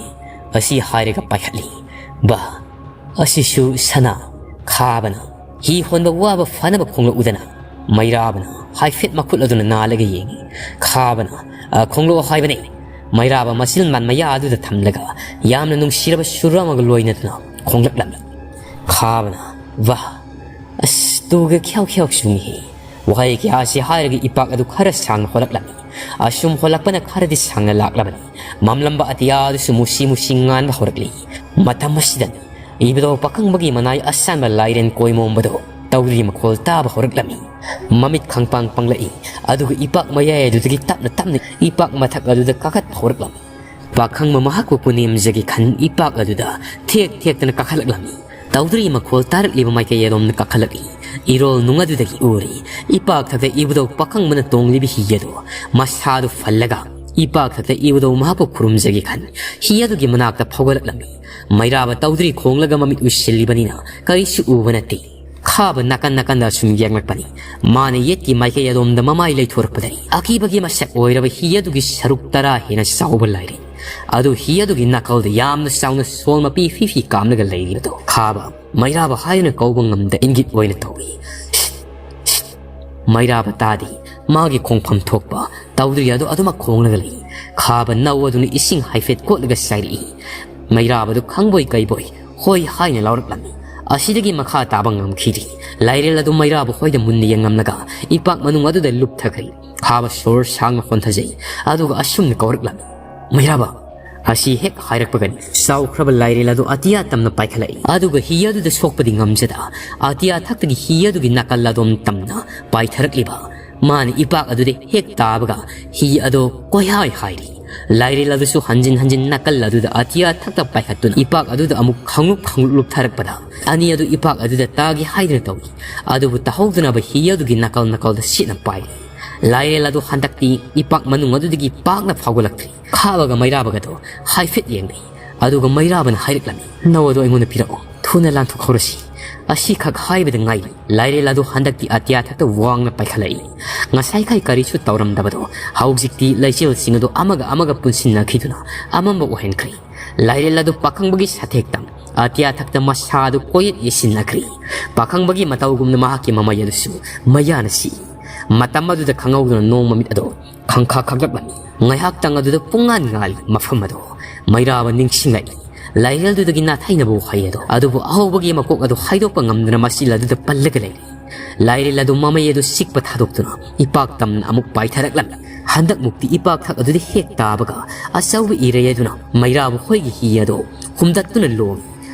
ꯑꯁꯤ ꯍꯥꯏꯔꯒ ꯄꯥꯏꯈꯠꯂꯤ꯫ "ꯕꯥ, ꯑꯁꯤꯁꯨ ꯁꯅꯥ?" ꯈꯥꯕꯅ ꯍꯤ ꯍꯣꯟꯕ ꯋꯥꯕ ꯐꯅꯕ ꯈꯣꯡꯂꯛꯎꯗꯅ ꯃꯩꯔꯥꯕꯅ ꯍꯥꯏꯐꯦꯠ ꯃꯈꯨꯠ ꯑꯗꯨꯅ ꯅꯥꯜꯂꯒ ꯌꯦꯡꯉꯤ꯫ ꯈꯥꯕꯅ, "ꯑ, ꯈꯣꯡꯂꯛꯑꯣ ꯍꯥꯏꯕꯅꯦ꯫" ꯃꯩꯔꯥꯕ ꯃꯆꯤꯟ ꯃꯥꯟ ꯃꯌꯥ ꯑꯗꯨꯗ ꯊꯝꯂꯒ ꯌꯥꯝꯅ ꯅꯨꯡꯁꯤꯔꯕ ꯁꯨꯔ ꯑꯃꯒ ꯂꯣꯏꯅꯗꯨꯅ ꯈꯣꯡꯂꯛꯂꯝꯃꯤ꯫ ꯈꯥꯕꯅ, "ꯋꯥ, ꯑꯁ, ꯇꯨꯒ ꯈ꯭ꯌꯥꯎ ꯈ꯭ꯌꯥꯎ ꯆꯨꯡꯉꯤꯍꯦ꯫" ꯋꯥꯍꯩ ꯀꯌꯥ ꯑꯁꯤ ꯍꯥꯏꯔꯒ ꯏꯄꯥꯛ ꯑꯗꯨ ꯈꯔ ꯁꯥꯡꯅ ꯍꯣꯜꯂꯛꯂꯝꯃꯤ꯫ ꯑꯁꯨꯝ ꯍꯣꯜꯂꯛꯄꯅ ꯈꯔꯗꯤ ꯁꯥꯡꯅ ꯂꯥꯛꯂꯕꯅꯤ꯫ ꯃꯝꯂꯝꯕ ꯑꯇꯤꯌꯥ ꯑꯗꯨꯁꯨ ꯃꯨꯁꯤ ꯃꯨꯁꯤ ꯉꯥꯟꯕ ꯍꯧꯔꯛꯂꯤ꯫ ꯃꯇꯝ ꯑꯁꯤꯗꯅꯤ ꯏꯕꯨꯙꯧ ꯄꯥꯈꯪꯕꯒꯤ ꯃꯅꯥꯏ ꯑꯁꯥꯟꯕ ꯂꯥꯏꯔꯦꯟ ꯀꯣꯏꯃꯣꯝꯕꯗꯨ ꯇꯧꯗ꯭ꯔꯤ ꯃꯈꯣꯜ ꯇꯥꯕ ꯍꯧꯔꯛꯂꯝꯃꯤ꯫ ꯃꯃꯤꯠ ꯈꯪꯄꯥꯡ ꯄꯥꯡꯂꯛꯏ, ꯑꯗꯨꯒ ꯏꯄꯥꯛ ꯃꯌꯥꯏ ꯑꯗꯨꯗꯒꯤ ꯇꯞꯅ ꯇꯞꯅ ꯏꯄꯥꯛ ꯃꯊꯛ ꯑꯗꯨꯗ ꯀꯥꯈꯠꯄ ꯍꯧꯔꯛꯂꯝꯃꯤ꯫ ꯄꯥꯈꯪꯕ ꯃꯍꯥꯛꯄꯨ ꯄꯨꯅꯦꯝꯖꯒꯦ ꯈꯟ ꯏꯄꯥꯛ ꯑꯗꯨꯗ ꯊꯦꯛ ꯊꯦꯛꯇꯅ ꯀꯥꯈꯠꯂꯛꯂꯝꯃꯤ꯫ ꯇꯧꯗ꯭ꯔꯤ ꯃꯈꯣꯜ ꯇꯥꯔꯛꯂꯤꯕ ꯃꯥꯏꯀꯩ ꯑꯗꯣꯝꯗ ꯀꯥꯈꯠꯂꯛꯏ꯫ ꯏꯔꯣꯜ ꯅꯨꯡ ꯑꯗꯨꯗꯒꯤ ꯎꯔꯤ ꯏꯄꯥꯛ ꯊꯛꯇ ꯏꯕꯨꯙꯧ ꯄꯥꯈꯪꯕꯅ ꯇꯣꯡꯂꯤꯕ ꯍꯤ ꯑꯗꯨ ꯃꯁꯥꯗꯨ ꯐꯜꯂꯒ ꯏꯄꯥꯛ ꯊꯛꯇ ꯏꯕꯨꯙꯧ ꯃꯍꯥꯛꯄꯨ ꯈꯨꯔꯨꯝꯖꯒꯦ ꯈꯟ ꯍꯤ ꯑꯗꯨꯒꯤ ꯃꯅꯥꯛꯇ ꯐꯥꯎꯒꯠꯂꯛꯂꯝꯃꯤ꯫ ꯃꯩꯔꯥꯕ ꯇꯧꯗ꯭ꯔꯤ ꯈꯣꯡꯂꯒ ꯃꯃꯤꯠ ꯎꯏꯁꯤꯜꯂꯤꯕꯅꯤꯅ ꯀꯔꯤꯁꯨ ꯎꯕ ꯅꯠꯇꯦ꯫ ꯈꯥꯕ ꯅꯥꯀꯟ ꯅꯥꯀꯟꯗ ꯑꯁꯨꯝ ꯌꯦꯡꯂꯛꯄꯅꯤ꯫ ꯃꯥꯅ ꯌꯦꯠꯀꯤ ꯃꯥꯏꯀꯩ ꯑꯗꯣꯝꯗ ꯃꯃꯥꯏ ꯂꯩꯊꯣꯔꯛꯄꯗꯅꯤ ꯑꯀꯤꯕꯒꯤ ꯃꯁꯛ ꯑꯣꯏꯔꯕ ꯍꯤ ꯑꯗꯨꯒꯤ ꯁꯔꯨꯛ ꯇꯔꯥ ꯍꯦꯟꯅ ꯆꯥꯎꯕ ꯂꯥꯏꯔꯦꯟ ꯑꯗꯨ ꯍꯤ ꯑꯗꯨꯒꯤ ꯅꯥꯀꯜꯗ ꯌꯥꯝꯅ ꯆꯥꯎꯅ ꯁꯣꯜ ꯃꯄꯤ ꯐꯤ ꯐꯤ ꯀꯥꯝꯂꯒ ꯂꯩꯔꯤꯕꯗꯨ꯫ ꯈꯥꯕ ꯃꯩꯔꯥꯕ ꯍꯥꯏꯗꯨꯅ ꯀꯧꯕ ꯉꯝꯗ ꯏꯪꯒꯤꯠ ꯑꯣꯏꯅ ꯇꯧꯏ꯫ ꯃꯩꯔꯥꯕ ꯇꯥꯗꯦ꯫ ꯃꯥꯒꯤ ꯈꯣꯡꯐꯝ ꯊꯣꯛꯄ ꯇꯧꯗ꯭ꯔꯤ ꯑꯗꯨ ꯑꯗꯨꯃꯛ ꯈꯣꯡꯂꯒ ꯂꯩ꯫ ꯈꯥꯕ ꯅꯧ ꯑꯗꯨꯅ ꯏꯁꯤꯡ ꯍꯥꯏꯐꯦꯠ ꯀꯣꯠꯂꯒ ꯆꯥꯏꯔꯛꯏ꯫ ꯃꯩꯔꯥꯕꯗꯨ ꯈꯪꯕꯣꯏ ꯀꯩꯕꯣꯏ ꯍꯣꯏ ꯍꯥꯏꯅ ꯂꯥꯎꯔꯛꯂꯝꯃꯤ꯫ ꯑꯁꯤꯗꯒꯤ ꯃꯈꯥ ꯇꯥꯕ ꯉꯝꯈꯤꯗ꯭ꯔꯤ꯫ ꯂꯥꯏꯔꯦꯜ ꯑꯗꯨ ꯃꯩꯔꯥꯕ ꯍꯣꯏꯗ ꯃꯨꯟꯅ ꯌꯦꯡꯂꯝꯂꯒ ꯏꯄꯥꯛ ꯃꯅꯨꯡ ꯑꯗꯨꯗ ꯂꯨꯞꯊꯈ꯭ꯔꯦ꯫ ꯈꯥꯕ ꯁꯣꯔ ꯁꯥꯡꯅ ꯍꯣꯟꯊꯖꯩ꯫ ꯑꯗꯨꯒ ꯑꯁꯨꯝꯅ ꯀꯧꯔꯛꯂꯝꯃꯤ, "ꯃꯩꯔꯥꯕ!" ꯑꯁꯤ ꯍꯦꯛ ꯍꯥꯏꯔꯛꯄꯒꯅꯤ ꯆꯥꯎꯈ꯭ꯔꯕ ꯂꯥꯏꯔꯦꯜ ꯑꯗꯨ ꯑꯇꯤꯌꯥ ꯇꯝꯅ ꯄꯥꯏꯈꯠꯂꯛꯏ꯫ ꯑꯗꯨꯒ ꯍꯤ ꯑꯗꯨꯗ ꯁꯣꯛꯄꯗꯤ ꯉꯝꯖꯗ ꯑꯇꯤꯌꯥ ꯊꯛꯇꯒꯤ ꯍꯤ ꯑꯗꯨꯒꯤ ꯅꯥꯀꯜ ꯑꯗꯣꯝ ꯇꯝꯅ ꯄꯥꯏꯊꯔꯛꯂꯤꯕ ꯃꯥꯅ ꯏꯄꯥꯛ ꯑꯗꯨꯗ ꯍꯦꯛ ꯇꯥꯕꯒ ꯍꯤ ꯑꯗꯣ ꯀꯣꯏꯍꯥꯏ ꯍꯥꯏꯔꯤ꯫ ꯂꯥꯏꯔꯦꯜ ꯑꯗꯨꯁꯨ ꯍꯟꯖꯤꯟ ꯍꯟꯖꯤꯟ ꯅꯥꯀꯜ ꯑꯗꯨꯗ ꯑꯇꯤꯌꯥ ꯊꯛꯇ ꯄꯥꯏꯈꯠꯇꯨꯅ ꯏꯄꯥꯛ ꯑꯗꯨꯗ ꯑꯃꯨꯛ ꯈꯪꯂꯨꯞ ꯈꯪꯂꯨꯞ ꯂꯨꯞꯊꯔꯛꯄꯗ ꯑꯅꯤ ꯑꯗꯨ ꯏꯄꯥꯛ ꯑꯗꯨꯗ ꯇꯥꯒꯦ ꯍꯥꯏꯗꯨꯅ ꯇꯧꯏ꯫ ꯑꯗꯨꯕꯨ ꯇꯥꯍꯧꯗꯅꯕ ꯍꯤ ꯑꯗꯨꯒꯤ ꯅꯥꯀꯜ ꯅꯥꯀꯜꯗ ꯁꯤꯠꯅ ꯄꯥꯏꯔꯤ꯫ ꯂꯥꯏꯔꯦꯜ ꯑꯗꯨ ꯍꯟꯗꯛꯇꯤ ꯏꯄꯥꯛ ꯃꯅꯨꯡ ꯑꯗꯨꯗꯒꯤ ꯄꯥꯛꯅ ꯐꯥꯎꯒꯠꯂꯛꯇ꯭ꯔꯦ꯫ ꯈꯥꯕꯒ ꯃꯩꯔꯥꯕꯒꯗꯣ ꯍꯥꯏꯐꯦꯠ ꯌꯦꯡꯅꯩ꯫ ꯑꯗꯨꯒ ꯃꯩꯔꯥꯕꯅ ꯍꯥꯏꯔꯛꯂꯝꯃꯤ, "ꯅꯧ ꯑꯗꯨ ꯑꯩꯉꯣꯟꯗ ꯄꯤꯔꯛꯑꯣ꯫ ꯊꯨꯅ ꯂꯥꯟꯊꯣꯛꯍꯧꯔꯁꯤ꯫" ꯑꯁꯤꯈꯛ ꯍꯥꯏꯕꯗ ꯉꯥꯏꯔꯤ, ꯂꯥꯏꯔꯦꯜ ꯑꯗꯨ ꯍꯟꯗꯛꯇꯤ ꯑꯇꯤꯌꯥ ꯊꯛꯇ ꯋꯥꯡꯅ ꯄꯥꯏꯈꯠꯂꯛꯏ꯫ ꯉꯁꯥꯏꯈꯩ ꯀꯔꯤꯁꯨ ꯇꯧꯔꯝꯗꯕꯗꯣ ꯍꯧꯖꯤꯛꯇꯤ ꯂꯩꯆꯤꯜꯁꯤꯡ ꯑꯗꯨ ꯑꯃꯒ ꯑꯃꯒ ꯄꯨꯟꯁꯤꯟꯅꯈꯤꯗꯨꯅ ꯑꯃꯝꯕ ꯑꯣꯏꯍꯟꯈ꯭ꯔꯦ꯫ ꯂꯥꯏꯔꯦꯜ ꯑꯗꯨ ꯄꯥꯈꯪꯕꯒꯤ ꯁꯥꯊꯦꯛꯇ ꯑꯇꯤꯌꯥ ꯊꯛꯇ ꯃꯁꯥ ꯑꯗꯨ ꯀꯣꯏꯌꯦꯠ ꯌꯦꯠꯁꯤꯟꯅꯈ꯭ꯔꯦ꯫ ꯄꯥꯈꯪꯕꯒꯤ ꯃꯇꯧꯒꯨꯝꯅ ꯃꯍꯥꯛꯀꯤ ꯃꯃꯩ ꯑꯗꯨꯁꯨ ꯃꯩꯌꯥꯅ ꯁꯤꯛꯏ꯫ ꯃꯇꯝ ꯑꯗꯨꯗ ꯈꯪꯍꯧꯗꯅ ꯅꯣꯡ ꯃꯃꯤꯠ ꯑꯗꯣ ꯈꯪꯈꯥ ꯈꯪꯂꯛꯂꯝꯃꯤ꯫ ꯉꯥꯏꯍꯥꯛꯇꯪ ꯑꯗꯨꯗ ꯄꯨꯡꯉꯥꯟ ꯉꯥꯜꯂꯤ꯫ ꯃꯐꯝ ꯑꯗꯣ ꯃꯩꯔꯥꯕ ꯅꯤꯡꯁꯤꯡꯂꯛꯏ꯫ ꯂꯥꯏꯔꯦꯜꯗꯨꯗꯒꯤ ꯅꯥꯊꯩꯅꯕ ꯋꯥꯍꯩ ꯑꯗꯣ, ꯑꯗꯨꯕꯨ ꯑꯍꯧꯕꯒꯤ ꯃꯀꯣꯛ ꯑꯗꯨ ꯍꯥꯏꯗꯣꯛꯄ ꯉꯝꯗꯅ ꯃꯆꯤꯜ ꯑꯗꯨꯗ ꯄꯜꯂꯒ ꯂꯩꯔꯤ꯫ ꯂꯥꯏꯔꯦꯜ ꯑꯗꯨ ꯃꯃꯩ ꯑꯗꯨ ꯁꯤꯛꯄ ꯊꯥꯗꯣꯛꯇꯨꯅ ꯏꯄꯥꯛ ꯇꯝꯅ ꯑꯃꯨꯛ ꯄꯥꯏꯊꯔꯛꯂꯝꯃꯤ꯫ ꯍꯟꯗꯛꯃꯨꯛꯇꯤ ꯏꯄꯥꯛ ꯊꯛ ꯑꯗꯨꯗ ꯍꯦꯛ ꯇꯥꯕꯒ ꯑꯆꯧꯕ ꯏꯔꯩ ꯑꯗꯨꯅ ꯃꯩꯔꯥꯕ ꯍꯣꯏꯒꯤ ꯍꯤ ꯑꯗꯨ ꯍꯨꯝꯗꯠꯇꯨꯅ ꯂꯣꯡꯏ꯫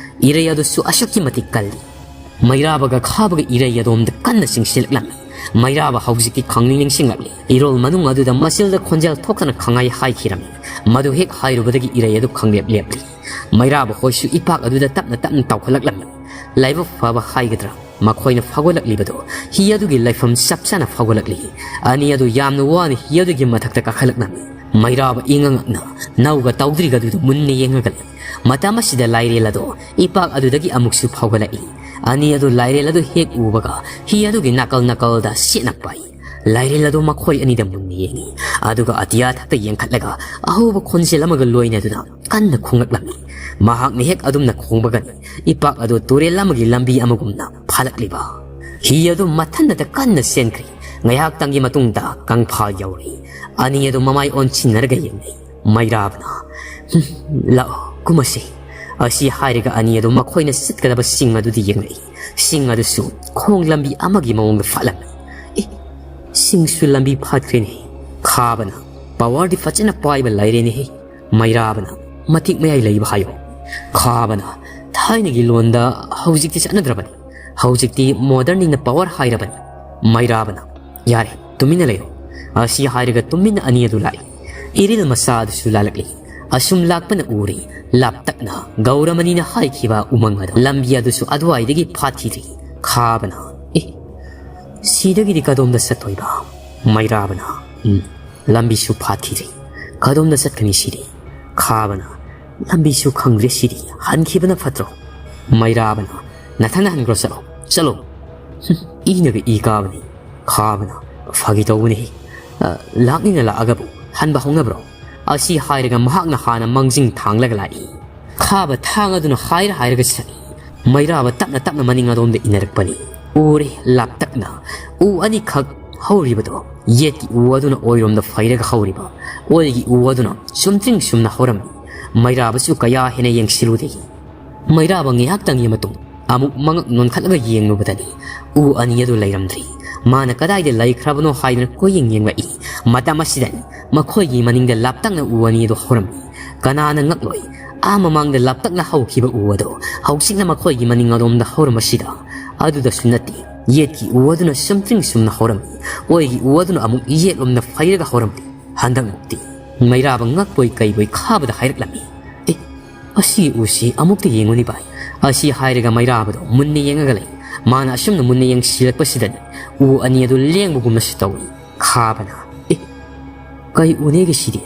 ꯏꯔꯩ ꯑꯗꯨꯁꯨ ꯑꯁꯨꯛꯀꯤ ꯃꯇꯤꯛ ꯀꯜꯂꯤ꯫ ꯃꯩꯔꯥꯕꯒ ꯈꯥꯕꯒ ꯏꯔꯩ ꯑꯗꯣꯝꯗ ꯀꯟꯅ ꯆꯤꯡꯁꯤꯜꯂꯛꯂꯝꯃꯤ꯫ ꯃꯩꯔꯥꯕ ꯍꯧꯖꯤꯛꯇꯤ ꯈꯪꯅꯤꯡ ꯅꯤꯡꯁꯤꯡꯂꯛꯂꯤ꯫ ꯏꯔꯣꯜ ꯃꯅꯨꯡ ꯑꯗꯨꯗ ꯃꯆꯤꯜꯗ ꯈꯣꯟꯖꯦꯜ ꯊꯣꯛꯇꯅ ꯈꯪꯍꯥꯏ ꯍꯥꯏꯈꯤꯔꯝꯃꯤ꯫ ꯃꯗꯨ ꯍꯦꯛ ꯍꯥꯏꯔꯨꯕꯗꯒꯤ ꯏꯔꯩ ꯑꯗꯨ ꯈꯪꯂꯦꯞ ꯂꯦꯞꯂꯤ꯫ ꯃꯩꯔꯥꯕ ꯍꯣꯏꯁꯨ ꯏꯄꯥꯛ ꯑꯗꯨꯗ ꯇꯞꯅ ꯇꯞꯅ ꯇꯥꯎꯈꯠꯂꯛꯂꯝꯃꯤ꯫ ꯂꯥꯏꯕꯛ ꯐꯕ ꯍꯥꯏꯒꯗ꯭ꯔꯥ, ꯃꯈꯣꯏꯅ ꯐꯥꯎꯒꯠꯂꯛꯂꯤꯕꯗꯨ ꯍꯤ ꯑꯗꯨꯒꯤ ꯂꯩꯐꯝ ꯆꯞ ꯆꯥꯅ ꯐꯥꯎꯒꯠꯂꯛꯂꯤ꯫ ꯑꯅꯤ ꯑꯗꯨ ꯌꯥꯝꯅ ꯋꯥꯅ ꯍꯤ ꯑꯗꯨꯒꯤ ꯃꯊꯛꯇ ꯀꯥꯈꯠꯂꯛꯂꯝꯃꯤ꯫ ꯃꯩꯔꯥꯕ ꯏꯉꯛ ꯉꯛꯅ ꯅꯧꯒ ꯇꯧꯗ꯭ꯔꯤꯒ ꯑꯗꯨꯗ ꯃꯨꯟꯅ ꯌꯦꯡꯉꯒ ꯂꯩ꯫ ꯃꯇꯝ ꯑꯁꯤꯗ ꯂꯥꯏꯔꯦꯜ ꯑꯗꯣ ꯏꯄꯥꯛ ꯑꯗꯨꯗꯒꯤ ꯑꯃꯨꯛꯁꯨ ꯐꯥꯎꯒꯠꯂꯛꯏ꯫ ꯑꯅꯤ ꯑꯗꯨ ꯂꯥꯏꯔꯦꯜ ꯑꯗꯨ ꯍꯦꯛ ꯎꯕꯒ ꯍꯤ ꯑꯗꯨꯒꯤ ꯅꯥꯀꯜ ꯅꯥꯀꯜꯗ ꯆꯦꯠꯅ ꯄꯥꯏ꯫ ꯂꯥꯏꯔꯦꯜ ꯑꯗꯨ ꯃꯈꯣꯏ ꯑꯅꯤꯗ ꯃꯨꯟꯅ ꯌꯦꯡꯏ, ꯑꯗꯨꯒ ꯑꯇꯤꯌꯥ ꯊꯛꯇ ꯌꯦꯡꯈꯠꯂꯒ ꯑꯍꯧꯕ ꯈꯣꯟꯖꯦꯜ ꯑꯃꯒ ꯂꯣꯏꯅꯗꯨꯅ ꯀꯟꯅ ꯈꯣꯡꯂꯛꯂꯝꯃꯤ꯫ ꯃꯍꯥꯛꯅ ꯍꯦꯛ ꯑꯗꯨꯝꯅ ꯈꯣꯡꯕꯒꯅꯤ ꯏꯄꯥꯛ ꯑꯗꯨ ꯇꯨꯔꯦꯜ ꯑꯃꯒꯤ ꯂꯝꯕꯤ ꯑꯃꯒꯨꯝꯅ ꯐꯥꯂꯛꯂꯤꯕ꯫ ꯍꯤ ꯑꯗꯨ ꯃꯊꯟꯅꯇ ꯀꯟꯅ ꯆꯦꯟꯈ꯭ꯔꯤ꯫ ꯉꯥꯏꯍꯥꯛꯇꯪꯒꯤ ꯃꯇꯨꯡꯗ ꯀꯪꯐꯥꯜ ꯌꯧꯔꯤ꯫ ꯑꯅꯤ ꯑꯗꯨ ꯃꯃꯥꯏ ꯑꯣꯟꯁꯤꯟꯅꯔꯒ ꯌꯦꯡꯅꯩ꯫ ꯃꯩꯔꯥꯕꯅ, "ꯍꯨꯝ, ꯂꯥꯛꯑꯣ, ꯀꯨꯝꯃꯁꯤ꯫" ꯑꯁꯤ ꯍꯥꯏꯔꯒ ꯑꯅꯤ ꯑꯗꯨ ꯃꯈꯣꯏꯅ ꯆꯠꯀꯗꯕ ꯆꯤꯡ ꯑꯗꯨꯗ ꯌꯦꯡꯂꯛꯏ꯫ ꯆꯤꯡ ꯑꯗꯨꯁꯨ ꯈꯣꯡ ꯂꯝꯕꯤ ꯑꯃꯒꯤ ꯃꯑꯣꯡꯗ ꯐꯥꯠꯂꯝꯃꯤ꯫ ꯑꯦ, ꯆꯤꯡꯁꯨ ꯂꯝꯕꯤ ꯐꯥꯠꯈ꯭ꯔꯦꯅꯦ꯫ ꯈꯥꯕꯅ, "ꯄꯋꯥꯔꯗꯤ ꯐꯖꯅ ꯄꯥꯏꯕ ꯂꯩꯔꯦꯅꯦꯍꯦ꯫" ꯃꯩꯔꯥꯕꯅ, "ꯃꯇꯤꯛ ꯃꯌꯥꯏ ꯂꯩꯕ ꯍꯥꯏꯌꯣ꯫" ꯈꯥꯕꯅ, "ꯊꯥꯏꯅꯒꯤ ꯂꯣꯟꯗ ꯍꯧꯖꯤꯛꯇꯤ ꯆꯠꯅꯗ꯭ꯔꯕꯅꯤ꯫ ꯍꯧꯖꯤꯛꯇꯤ ꯃꯣꯗꯔꯟꯅꯤꯅ ꯄꯋꯥꯔ ꯍꯥꯏꯔꯕꯅꯤ꯫" ꯃꯩꯔꯥꯕꯅ, "ꯌꯥꯔꯦ, ꯇꯨꯃꯤꯟꯅ ꯂꯩꯔꯣ꯫" ꯑꯁꯤ ꯍꯥꯏꯔꯒ ꯇꯨꯃꯤꯟꯅ ꯑꯅꯤ ꯑꯗꯨ ꯂꯥꯛꯏ꯫ ꯏꯔꯤꯜ ꯃꯆꯥ ꯑꯗꯨꯁꯨ ꯂꯥꯜꯂꯛꯂꯤ꯫ ꯑꯁꯨꯝ ꯂꯥꯛꯄꯅ ꯎꯔꯤ꯫ ꯂꯥꯞꯇꯛꯅ ꯒꯧꯔꯃꯅꯤꯅ ꯍꯥꯏꯈꯤꯕ ꯎꯃꯪ ꯑꯗꯨ, ꯂꯝꯕꯤ ꯑꯗꯨꯁꯨ ꯑꯗꯨꯋꯥꯏꯗꯒꯤ ꯐꯥꯠꯈꯤꯗ꯭ꯔꯤ꯫ ꯈꯥꯕꯅ, "ꯑꯦ, ꯁꯤꯗꯒꯤꯗꯤ ꯀꯗꯣꯝꯗ ꯆꯠꯇꯣꯏꯕ?" ꯃꯩꯔꯥꯕꯅ, "ꯎꯝ, ꯂꯝꯕꯤꯁꯨ ꯐꯥꯠꯈꯤꯗ꯭ꯔꯤ꯫ ꯀꯗꯣꯝꯗ ꯆꯠꯀꯅꯤ ꯁꯤꯗꯤ?" ꯈꯥꯕꯅ, "ꯂꯝꯕꯤꯁꯨ ꯈꯪꯗ꯭ꯔꯦ ꯁꯤꯗꯤ꯫ ꯍꯟꯈꯤꯕꯅ ꯐꯠꯇ꯭ꯔꯣ?" ꯃꯩꯔꯥꯕꯅ, "ꯅꯊꯟꯅ ꯍꯟꯈ꯭ꯔꯣ, ꯆꯠꯂꯣ, ꯆꯠꯂꯣ꯫" ꯏꯅꯒ ꯏ ꯀꯥꯕꯅꯤ꯫ ꯈꯥꯕꯅ, "ꯐꯥꯒꯤ ꯇꯧꯕꯅꯤ꯫ ꯑ, ꯂꯥꯛꯅꯤꯅ ꯂꯥꯛꯑꯒꯕꯨ ꯍꯟꯕ ꯍꯧꯅꯕ꯭ꯔꯣ?" ꯑꯁꯤ ꯍꯥꯏꯔꯒ ꯃꯍꯥꯛꯅ ꯍꯥꯟꯅ ꯃꯥꯡꯖꯤꯡ ꯊꯥꯡꯂꯒ ꯂꯥꯛꯏ꯫ ꯈꯥꯕ ꯊꯥꯡ ꯑꯗꯨꯅ ꯍꯥꯏꯔ ꯍꯥꯏꯔꯒ ꯆꯠꯂꯤ꯫ ꯃꯩꯔꯥꯕ ꯇꯞꯅ ꯇꯞꯅ ꯃꯅꯤꯡ ꯑꯗꯣꯝꯗ ꯏꯟꯅꯔꯛꯄꯅꯤ꯫ ꯎꯔꯦ ꯂꯥꯞꯇꯛꯅ ꯎ ꯑꯅꯤꯈꯛ ꯍꯧꯔꯤꯕꯗꯣ꯫ ꯌꯦꯠꯀꯤ ꯎ ꯑꯗꯨꯅ ꯑꯣꯏꯔꯣꯝꯗ ꯐꯩꯔꯒ ꯍꯧꯔꯤꯕ, ꯑꯣꯏꯒꯤ ꯎ ꯑꯗꯨꯅ ꯆꯨꯝꯗ꯭ꯔꯤꯡ ꯆꯨꯝꯅ ꯍꯧꯔꯝꯃꯤ꯫ ꯃꯩꯔꯥꯕꯁꯨ ꯀꯌꯥ ꯍꯦꯟꯅ ꯌꯦꯡꯁꯤꯜꯂꯨꯗꯦ꯫ ꯃꯩꯔꯥꯕ ꯉꯥꯏꯍꯥꯛꯇꯪꯒꯤ ꯃꯇꯨꯡ ꯑꯃꯨꯛ ꯃꯉꯛ ꯅꯣꯟꯈꯠꯂꯒ ꯌꯦꯡꯂꯨꯕꯗꯅꯤ ꯎ ꯑꯅꯤ ꯑꯗꯨ ꯂꯩꯔꯝꯗ꯭ꯔꯤ꯫ ꯃꯥꯅ ꯀꯗꯥꯏꯗ ꯂꯩꯈ꯭ꯔꯕꯅꯣ ꯍꯥꯏꯗꯨꯅ ꯀꯣꯏꯌꯦꯡ ꯌꯦꯡꯂꯛꯏ꯫ ꯃꯇꯝ ꯑꯁꯤꯗꯅꯤ ꯃꯈꯣꯏꯒꯤ ꯃꯅꯤꯡꯗ ꯂꯥꯞꯇꯛꯅ ꯎ ꯑꯅꯤ ꯑꯗꯨ ꯍꯧꯔꯝꯃꯤ꯫ ꯀꯅꯥꯅ ꯉꯛꯂꯣꯏ? ꯑꯥ ꯃꯃꯥꯡꯗ ꯂꯥꯞꯇꯛꯅ ꯍꯧꯈꯤꯕ ꯎ ꯑꯗꯨ ꯍꯧꯖꯤꯛꯅ ꯃꯈꯣꯏꯒꯤ ꯃꯅꯤꯡ ꯑꯗꯣꯝꯗ ꯍꯧꯔꯝꯕꯁꯤꯗ꯫ ꯑꯗꯨꯗꯁꯨ ꯅꯠꯇꯦ, ꯌꯦꯠꯀꯤ ꯎ ꯑꯗꯨꯅ ꯆꯨꯝꯗ꯭ꯔꯤꯡ ꯆꯨꯝꯅ ꯍꯧꯔꯝꯃꯤ, ꯑꯣꯏꯒꯤ ꯎ ꯑꯗꯨꯅ ꯑꯃꯨꯛ ꯌꯦꯠꯂꯣꯝꯗ ꯐꯩꯔꯒ ꯍꯧꯔꯝꯃꯤ꯫ ꯍꯟꯗꯛꯃꯨꯛꯇꯤ ꯃꯩꯔꯥꯕ ꯉꯛꯄꯣꯏ ꯀꯩꯕꯣꯏ ꯈꯥꯕꯗ ꯍꯥꯏꯔꯛꯂꯝꯃꯤ, "ꯑꯦ, ꯑꯁꯤꯒꯤ ꯎꯁꯤ ꯑꯃꯨꯛꯇ ꯌꯦꯡꯉꯨꯅꯤ ꯚꯥꯏ꯫" ꯑꯁꯤ ꯍꯥꯏꯔꯒ ꯃꯩꯔꯥꯕꯗꯣ ꯃꯨꯟꯅ ꯌꯦꯡꯉꯒ ꯂꯩ꯫ ꯃꯥꯅ ꯑꯁꯨꯝꯅ ꯃꯨꯟꯅ ꯌꯦꯡꯁꯤꯜꯂꯛꯄꯁꯤꯗꯅꯤ ꯎ ꯑꯅꯤ ꯑꯗꯨ ꯂꯦꯡꯕꯒꯨꯝꯅꯁꯨ ꯇꯧꯏ꯫ ꯈꯥꯕꯅ, "ꯑꯦ, ꯀꯩ ꯎꯅꯦꯒꯦ ꯁꯤꯗꯤ?"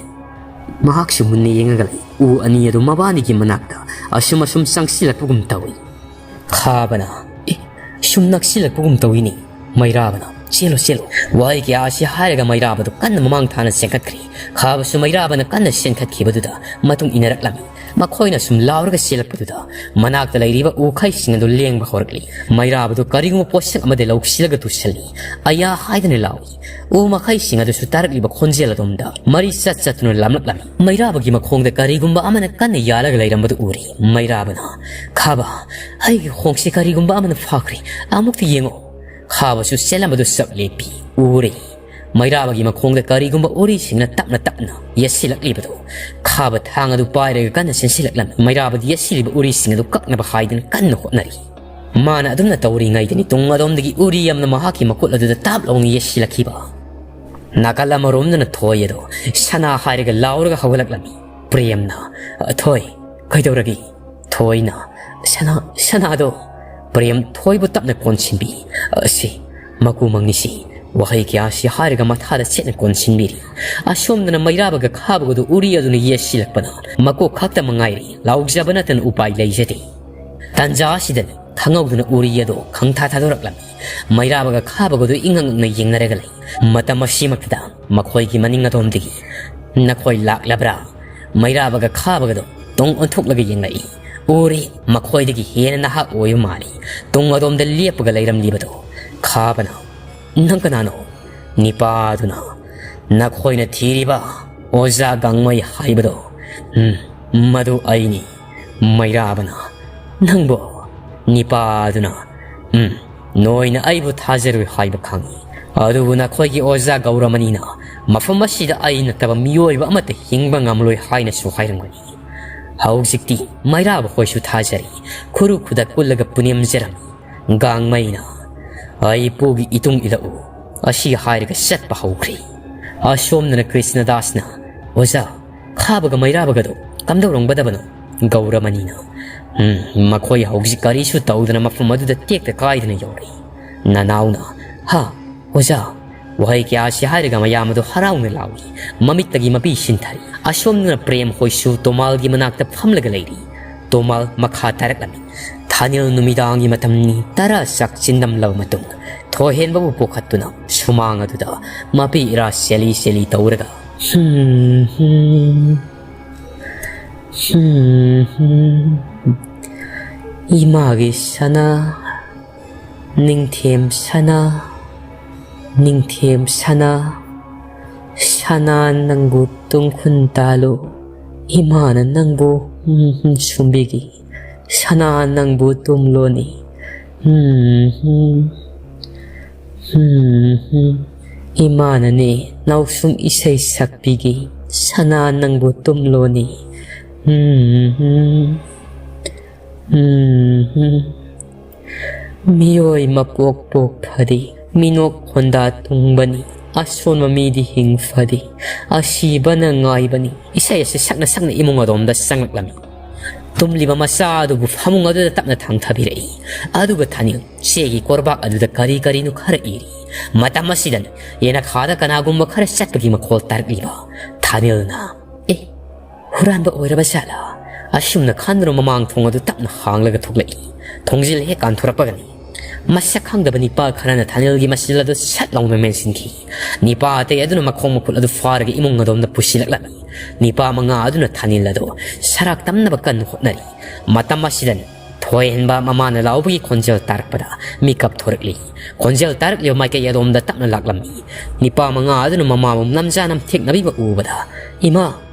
ꯃꯍꯥꯛꯁꯨ ꯃꯨꯟꯅ ꯌꯦꯡꯉꯒ ꯂꯩ꯫ ꯎ ꯑꯅꯤ ꯑꯗꯨ ꯃꯕꯥꯅꯤꯒꯤ ꯃꯅꯥꯛꯇ ꯑꯁꯨꯝ ꯑꯁꯨꯝ ꯆꯪꯁꯤꯜꯂꯛꯄꯒꯨꯝ ꯇꯧꯏ꯫ ꯈꯥꯕꯅ, "ꯑꯦ, ꯁꯨꯝ ꯅꯛꯁꯤꯜꯂꯛꯄꯒꯨꯝ ꯇꯧꯏꯅꯦ꯫" ꯃꯩꯔꯥꯕꯅ, "ꯆꯦꯜꯂꯣ, ꯆꯦꯜꯂꯣ꯫" ꯋꯥꯍꯩ ꯀꯌꯥ ꯑꯁꯤ ꯍꯥꯏꯔꯒ ꯃꯩꯔꯥꯕꯗꯨ ꯀꯟꯅ ꯃꯃꯥꯡ ꯊꯥꯅ ꯆꯦꯟꯈꯠꯈ꯭ꯔꯦ꯫ ꯈꯥꯕꯁꯨ ꯃꯩꯔꯥꯕꯅ ꯀꯟꯅ ꯆꯦꯟꯈꯠꯈꯤꯕꯗꯨꯗ ꯃꯇꯨꯡ ꯏꯟꯅꯔꯛꯂꯝꯃꯤ꯫ ꯃꯈꯣꯏꯅ ꯁꯨꯝ ꯂꯥꯎꯔꯒ ꯆꯦꯜꯂꯛꯄꯗꯨꯗ ꯃꯅꯥꯛꯇ ꯂꯩꯔꯤꯕ ꯎꯈꯩꯁꯤꯡ ꯑꯗꯨ ꯂꯦꯡꯕ ꯍꯧꯔꯛꯂꯤ꯫ ꯃꯩꯔꯥꯕꯗꯨ ꯀꯔꯤꯒꯨꯝꯕ ꯄꯣꯠꯁꯛ ꯑꯃꯗ ꯂꯧꯁꯤꯜꯂꯒ ꯇꯨꯁꯜꯂꯤ꯫ "ꯑꯌꯥ" ꯍꯥꯏꯗꯨꯅ ꯂꯥꯎꯏ꯫ ꯎ ꯃꯈꯩꯁꯤꯡ ꯑꯗꯨꯁꯨ ꯇꯥꯔꯛꯂꯤꯕ ꯈꯣꯟꯖꯦꯜ ꯑꯗꯣꯝꯗ ꯃꯔꯤ ꯆꯠ ꯆꯠꯇꯨꯅ ꯂꯥꯝꯂꯛꯂꯝꯃꯤ꯫ ꯃꯩꯔꯥꯕꯒꯤ ꯃꯈꯣꯡꯗ ꯀꯔꯤꯒꯨꯝꯕ ꯑꯃꯅ ꯀꯟꯅ ꯌꯥꯜꯂꯒ ꯂꯩꯔꯝꯕꯗꯨ ꯎꯔꯦ꯫ ꯃꯩꯔꯥꯕꯅ, "ꯈꯥꯕ, ꯑꯩꯒꯤ ꯈꯣꯡꯁꯦ ꯀꯔꯤꯒꯨꯝꯕ ꯑꯃꯅ ꯐꯥꯈ꯭ꯔꯦ꯫ ꯑꯃꯨꯛꯇ ꯌꯦꯡꯉꯣ꯫" ꯈꯥꯕꯁꯨ ꯆꯦꯜꯂꯝꯕꯗꯨ ꯆꯞ ꯂꯦꯞꯄꯤ꯫ ꯎꯔꯦ꯫ ꯃꯩꯔꯥꯕꯒꯤ ꯃꯈꯣꯡꯗ ꯀꯔꯤꯒꯨꯝꯕ ꯎꯔꯤꯁꯤꯡꯅ ꯇꯞꯅ ꯇꯞꯅ ꯌꯦꯠꯁꯤꯜꯂꯛꯂꯤꯕꯗꯨ꯫ ꯈꯥꯕ ꯊꯥꯡ ꯑꯗꯨ ꯄꯥꯏꯔꯒ ꯀꯟꯅ ꯆꯦꯟꯁꯤꯜꯂꯛꯂꯝꯃꯤ꯫ ꯃꯩꯔꯥꯕꯗꯤ ꯌꯦꯠꯁꯤꯜꯂꯤꯕ ꯎꯔꯤꯁꯤꯡ ꯑꯗꯨ ꯀꯛꯅꯕ ꯍꯥꯏꯗꯨꯅ ꯀꯟꯅ ꯍꯣꯠꯅꯔꯤ꯫ ꯃꯥꯅ ꯑꯗꯨꯝꯅ ꯇꯧꯔꯤꯉꯩꯗꯅꯤ ꯇꯨꯡ ꯑꯗꯣꯝꯗꯒꯤ ꯎꯔꯤ ꯑꯃꯅ ꯃꯍꯥꯛꯀꯤ ꯃꯈꯨꯠ ꯑꯗꯨꯗ ꯇꯥꯞ ꯂꯥꯎꯅ ꯌꯦꯠꯁꯤꯜꯂꯛꯈꯤꯕ꯫ ꯅꯥꯀꯜ ꯑꯃꯔꯣꯝꯗꯅ ꯊꯣꯏ ꯑꯗꯨ ꯁꯅꯥ ꯍꯥꯏꯔꯒ ꯂꯥꯎꯔꯒ ꯍꯧꯒꯠꯂꯛꯂꯝꯃꯤ꯫ ꯄ꯭ꯔꯦꯝꯅ, "ꯊꯣꯏ, ꯀꯩꯗꯧꯔꯒꯦ?" ꯊꯣꯏꯅ, "ꯁꯅꯥ, ꯁꯅꯥꯗꯣ꯫" ꯄ꯭ꯔꯦꯝ ꯊꯣꯏꯕꯨ ꯇꯞꯅ ꯀꯣꯟꯁꯤꯟꯕꯤ꯫ "ꯑꯁꯤ ꯃꯀꯨ ꯃꯪꯅꯤꯁꯤ ꯋꯥꯍꯩ ꯀꯌꯥꯁꯤ ꯍꯥꯏꯔꯒ ꯃꯊꯥꯗ ꯆꯦꯠꯅ ꯀꯣꯟꯁꯤꯟꯕꯤꯔꯤ꯫ ꯑꯁꯣꯝꯗꯅ ꯃꯩꯔꯥꯕꯒ ꯈꯥꯕꯒꯗꯨ ꯎꯔꯤ ꯑꯗꯨꯅ ꯌꯦꯠꯁꯤꯜꯂꯛꯄꯅ ꯃꯀꯣꯛ ꯈꯛꯇ ꯃꯉꯥꯏꯔꯤ꯫ ꯂꯥꯎꯖꯕ ꯅꯠꯇꯅ ꯎꯄꯥꯏ ꯂꯩꯖꯗꯦ꯫ ꯇꯥꯟꯖꯥ ꯑꯁꯤꯗꯅꯤ ꯈꯪꯍꯧꯗꯅ ꯎꯔꯤ ꯑꯗꯨ ꯈꯪꯊꯥ ꯊꯥꯗꯣꯔꯛꯂꯝꯃꯤ꯫ ꯃꯩꯔꯥꯕꯒ ꯈꯥꯕꯒꯗꯨ ꯏꯉꯛ ꯉꯛꯅ ꯌꯦꯡꯅꯔꯒ ꯂꯩ꯫ ꯃꯇꯝ ꯑꯁꯤꯃꯛꯇꯗ ꯃꯈꯣꯏꯒꯤ ꯃꯅꯤꯡ ꯑꯗꯣꯝꯗꯒꯤ "ꯅꯈꯣꯏ ꯂꯥꯛꯂꯕ꯭ꯔꯥ?" ꯃꯩꯔꯥꯕꯒ ꯈꯥꯕꯒꯗꯣ ꯇꯨꯡ ꯑꯣꯟꯊꯣꯛꯂꯒ ꯌꯦꯡꯂꯛꯏ꯫ ꯎꯔꯤ, ꯃꯈꯣꯏꯗꯒꯤ ꯍꯦꯟꯅ ꯅꯍꯥ ꯑꯣꯏꯕ ꯃꯥꯜꯂꯤ ꯇꯨꯡ ꯑꯗꯣꯝꯗ ꯂꯦꯞꯄꯒ ꯂꯩꯔꯝꯂꯤꯕꯗꯣ꯫ ꯈꯥꯕꯅ, "ꯅꯪ ꯀꯅꯥꯅꯣ?" ꯅꯤꯄꯥꯗꯨꯅ, "ꯅꯈꯣꯏꯅ ꯊꯤꯔꯤꯕ ꯑꯣꯖꯥ ꯒꯥꯡꯃꯩ ꯍꯥꯏꯕꯗꯣ, ꯎꯝ, ꯃꯗꯨ ꯑꯩꯅꯤ꯫" ꯃꯩꯔꯥꯕꯅ, "ꯅꯪꯕꯨ?" ꯅꯤꯄꯥꯗꯨꯅ, "ꯎꯝ, ꯅꯣꯏꯅ ꯑꯩꯕꯨ ꯊꯥꯖꯔꯣꯏ ꯍꯥꯏꯕ ꯈꯪꯏ, ꯑꯗꯨꯕꯨ ꯅꯈꯣꯏꯒꯤ ꯑꯣꯖꯥ ꯒꯧꯔꯃꯅꯤꯅ ꯃꯐꯝ ꯑꯁꯤꯗ ꯑꯩ ꯅꯠꯇꯕ ꯃꯤꯑꯣꯏꯕ ꯑꯃꯠꯇ ꯍꯤꯡꯕ ꯉꯝꯂꯣꯏ ꯍꯥꯏꯅꯁꯨ ꯍꯥꯏꯔꯝꯒꯅꯤ꯫" ꯍꯧꯖꯤꯛꯇꯤ ꯃꯩꯔꯥꯕ ꯍꯣꯏꯁꯨ ꯊꯥꯖꯔꯤ꯫ ꯈꯨꯔꯨ ꯈꯨꯗꯛ ꯄꯨꯜꯂꯒ ꯄꯨꯅꯦꯝꯖꯔꯝꯃꯤ꯫ ꯒꯥꯡꯃꯩꯅ, "ꯑꯩ ꯄꯨꯒꯤ ꯏꯇꯨꯡ ꯏꯜꯂꯛꯎ, ꯑꯁꯤ ꯍꯥꯏꯔꯒ ꯆꯠꯄ ꯍꯧꯈ꯭ꯔꯦ꯫ ꯑꯁꯣꯝꯗꯅ ꯀ꯭ꯔꯤꯁꯅꯗꯥꯁꯅ, "ꯑꯣꯖꯥ, ꯈꯥꯕꯒ ꯃꯩꯔꯥꯕꯒꯗꯣ ꯀꯝꯗꯧꯔꯝꯒꯗꯕꯅꯣ?" ꯒꯧꯔꯃꯅꯤꯅ, "ꯎꯝ, ꯃꯈꯣꯏ ꯍꯧꯖꯤꯛ ꯀꯔꯤꯁꯨ ꯇꯧꯗꯅ ꯃꯐꯝ ꯑꯗꯨꯗ ꯇꯦꯛꯇ ꯀꯥꯏꯗꯅ ꯌꯧꯔꯦ꯫" ꯅꯅꯥꯎꯅ, "ꯍꯥ, ꯑꯣꯖꯥ?" ꯋꯥꯍꯩ ꯀꯌꯥꯁꯤ ꯍꯥꯏꯔꯒ ꯃꯌꯥꯝ ꯑꯗꯨ ꯍꯔꯥꯎꯅ ꯂꯥꯎꯏ꯫ ꯃꯃꯤꯠꯇꯒꯤ ꯃꯄꯤ ꯁꯤꯟꯊꯔꯤ꯫ ꯑꯁꯣꯝꯗꯅ ꯄ꯭ꯔꯦꯝ ꯍꯣꯏꯁꯨ ꯇꯣꯃꯥꯜꯒꯤ ꯃꯅꯥꯛꯇ ꯐꯝꯂꯒ ꯂꯩꯔꯤ꯫ ꯇꯣꯃꯥꯜ ꯃꯈꯥ ꯇꯥꯔꯛꯂꯝꯃꯤ꯫ "ꯊꯥꯅꯤꯜ ꯅꯨꯃꯤꯗꯥꯡꯒꯤ ꯃꯇꯝꯅꯤ꯫ ꯇꯔꯥ ꯆꯥꯛ ꯆꯤꯟꯗꯝꯂꯕ ꯃꯇꯨꯡ ꯊꯣꯏꯍꯦꯟꯕꯕꯨ ꯄꯨꯈꯠꯇꯨꯅ ꯁꯨꯃꯥꯡ ꯑꯗꯨꯗ ꯃꯄꯤ ꯏꯔꯥ ꯆꯦꯜꯂꯤ ꯆꯦꯜꯂꯤ ꯇꯧꯔꯒ, ꯍꯨꯝ, ꯍꯨꯝ, ꯍꯨꯝ, ꯍꯨꯝ, ꯏꯃꯥꯒꯤ ꯁꯅꯥ, ꯅꯤꯡꯊꯦꯝ ꯁꯅꯥ, ꯅꯤꯡꯊꯦꯝ ꯁꯅꯥ, ꯁꯅꯥ ꯅꯪꯕꯨ ꯇꯨꯡꯈꯨꯟ ꯇꯥꯜꯂꯨ, ꯏꯃꯥꯅ ꯅꯪꯕꯨ, ꯎꯝ, ꯁꯨꯝꯕꯤꯒꯤ, ꯁꯅꯥ ꯅꯪꯕꯨ ꯇꯨꯝꯂꯣꯅꯤ, ꯎꯝ, ꯎꯝ, ꯎꯝ, ꯎꯝ, ꯏꯃꯥꯅꯅꯦ ꯅꯥꯎꯁꯨꯝ ꯏꯁꯩ ꯁꯛꯄꯤꯒꯤ, ꯁꯅꯥ ꯅꯪꯕꯨ ꯇꯨꯝꯂꯣꯅꯤ, ꯎꯝ, ꯎꯝ, ꯎꯝ, ꯎꯝ꯫ ꯃꯤꯑꯣꯏ ꯃꯄꯣꯛ ꯄꯣꯛ ꯐꯗꯤ, ꯃꯤꯅꯣꯛ ꯈꯣꯟꯗꯥ ꯇꯨꯡꯕꯅꯤ, ꯑꯁꯣꯟꯕ ꯃꯤꯗꯤ ꯍꯤꯡ ꯐꯗꯤ, ꯑꯁꯤꯕꯅ ꯉꯥꯏꯕꯅꯤ꯫ ꯏꯁꯩ ꯑꯁꯤ ꯁꯛꯅ ꯁꯛꯅ ꯏꯃꯨꯡ ꯑꯗꯣꯝꯗ ꯆꯪꯂꯛꯂꯝꯃꯤ꯫ ꯇꯨꯝꯂꯤꯕ ꯃꯆꯥ ꯑꯗꯨꯕꯨ ꯐꯃꯨꯡ ꯑꯗꯨꯗ ꯇꯞꯅ ꯊꯥꯡꯊꯕꯤꯔꯛꯏ꯫ ꯑꯗꯨꯒ ꯊꯥꯅꯤꯜ ꯆꯦꯒꯤ ꯀꯣꯔꯕꯥꯛ ꯑꯗꯨꯗ ꯀꯔꯤ ꯀꯔꯤꯅꯣ ꯈꯔ ꯏꯔꯤ꯫ ꯃꯇꯝ ꯑꯁꯤꯗ ꯌꯦꯅꯈꯥꯗ ꯀꯅꯥꯒꯨꯝꯕ ꯈꯔ ꯆꯠꯄꯒꯤ ꯃꯈꯣꯜ ꯇꯥꯔꯛꯂꯤꯕ ꯊꯥꯅꯤꯜꯅ, "ꯑꯦ, ꯍꯨꯔꯥꯟꯕ ꯑꯣꯏꯔꯕ ꯖꯥꯠꯂꯥ?" ꯑꯁꯨꯝꯅ ꯈꯟꯗꯨꯅ ꯃꯃꯥꯡ ꯊꯣꯡ ꯑꯗꯨ ꯇꯞꯅ ꯍꯥꯡꯂꯒ ꯊꯣꯛꯂꯛꯏ꯫ ꯊꯣꯡꯖꯤꯜ ꯍꯦꯛ ꯀꯥꯟꯊꯣꯔꯛꯄꯒꯅꯤ ꯃꯁꯛ ꯈꯪꯗꯕ ꯅꯤꯄꯥ ꯈꯔꯅ ꯊꯥꯅꯤꯜꯒꯤ ꯃꯆꯤꯜ ꯑꯗꯨ ꯁꯠ ꯂꯥꯎꯅ ꯃꯦꯟꯁꯤꯟꯈꯤ꯫ ꯅꯤꯄꯥ ꯑꯇꯩ ꯑꯗꯨꯅ ꯃꯈꯣꯡ ꯃꯈꯨꯠ ꯑꯗꯨ ꯐꯥꯔꯒ ꯏꯃꯨꯡ ꯑꯗꯣꯝꯗ ꯄꯨꯁꯤꯜꯂꯛꯂꯝꯃꯤ꯫ ꯅꯤꯄꯥ ꯃꯉꯥ ꯑꯗꯨꯅ ꯊꯥꯅꯤꯜ ꯑꯗꯨ ꯁꯔꯥꯛ ꯇꯝꯅꯕ ꯀꯟꯅ ꯍꯣꯠꯅꯔꯤ꯫ ꯃꯇꯝ ꯑꯁꯤꯗ ꯊꯣꯏꯍꯦꯟꯕ ꯃꯃꯥꯅ ꯂꯥꯎꯕꯒꯤ ꯈꯣꯟꯖꯦꯜ ꯇꯥꯔꯛꯄꯗ ꯃꯤꯀꯞ ꯊꯣꯔꯛꯂꯤ꯫ ꯈꯣꯟꯖꯦꯜ ꯇꯥꯔꯛꯂꯤꯕ ꯃꯥꯏꯀꯩ ꯑꯗꯣꯝꯗ ꯇꯞꯅ ꯂꯥꯛꯂꯝꯃꯤ꯫ ꯅꯤꯄꯥ ꯃꯉꯥ ꯑꯗꯨꯅ ꯃꯃꯥꯕꯨ ꯅꯝꯖꯥ ꯅꯝꯊꯦꯛꯅꯕꯤꯕ ꯎꯕꯗ, "ꯏꯃꯥ,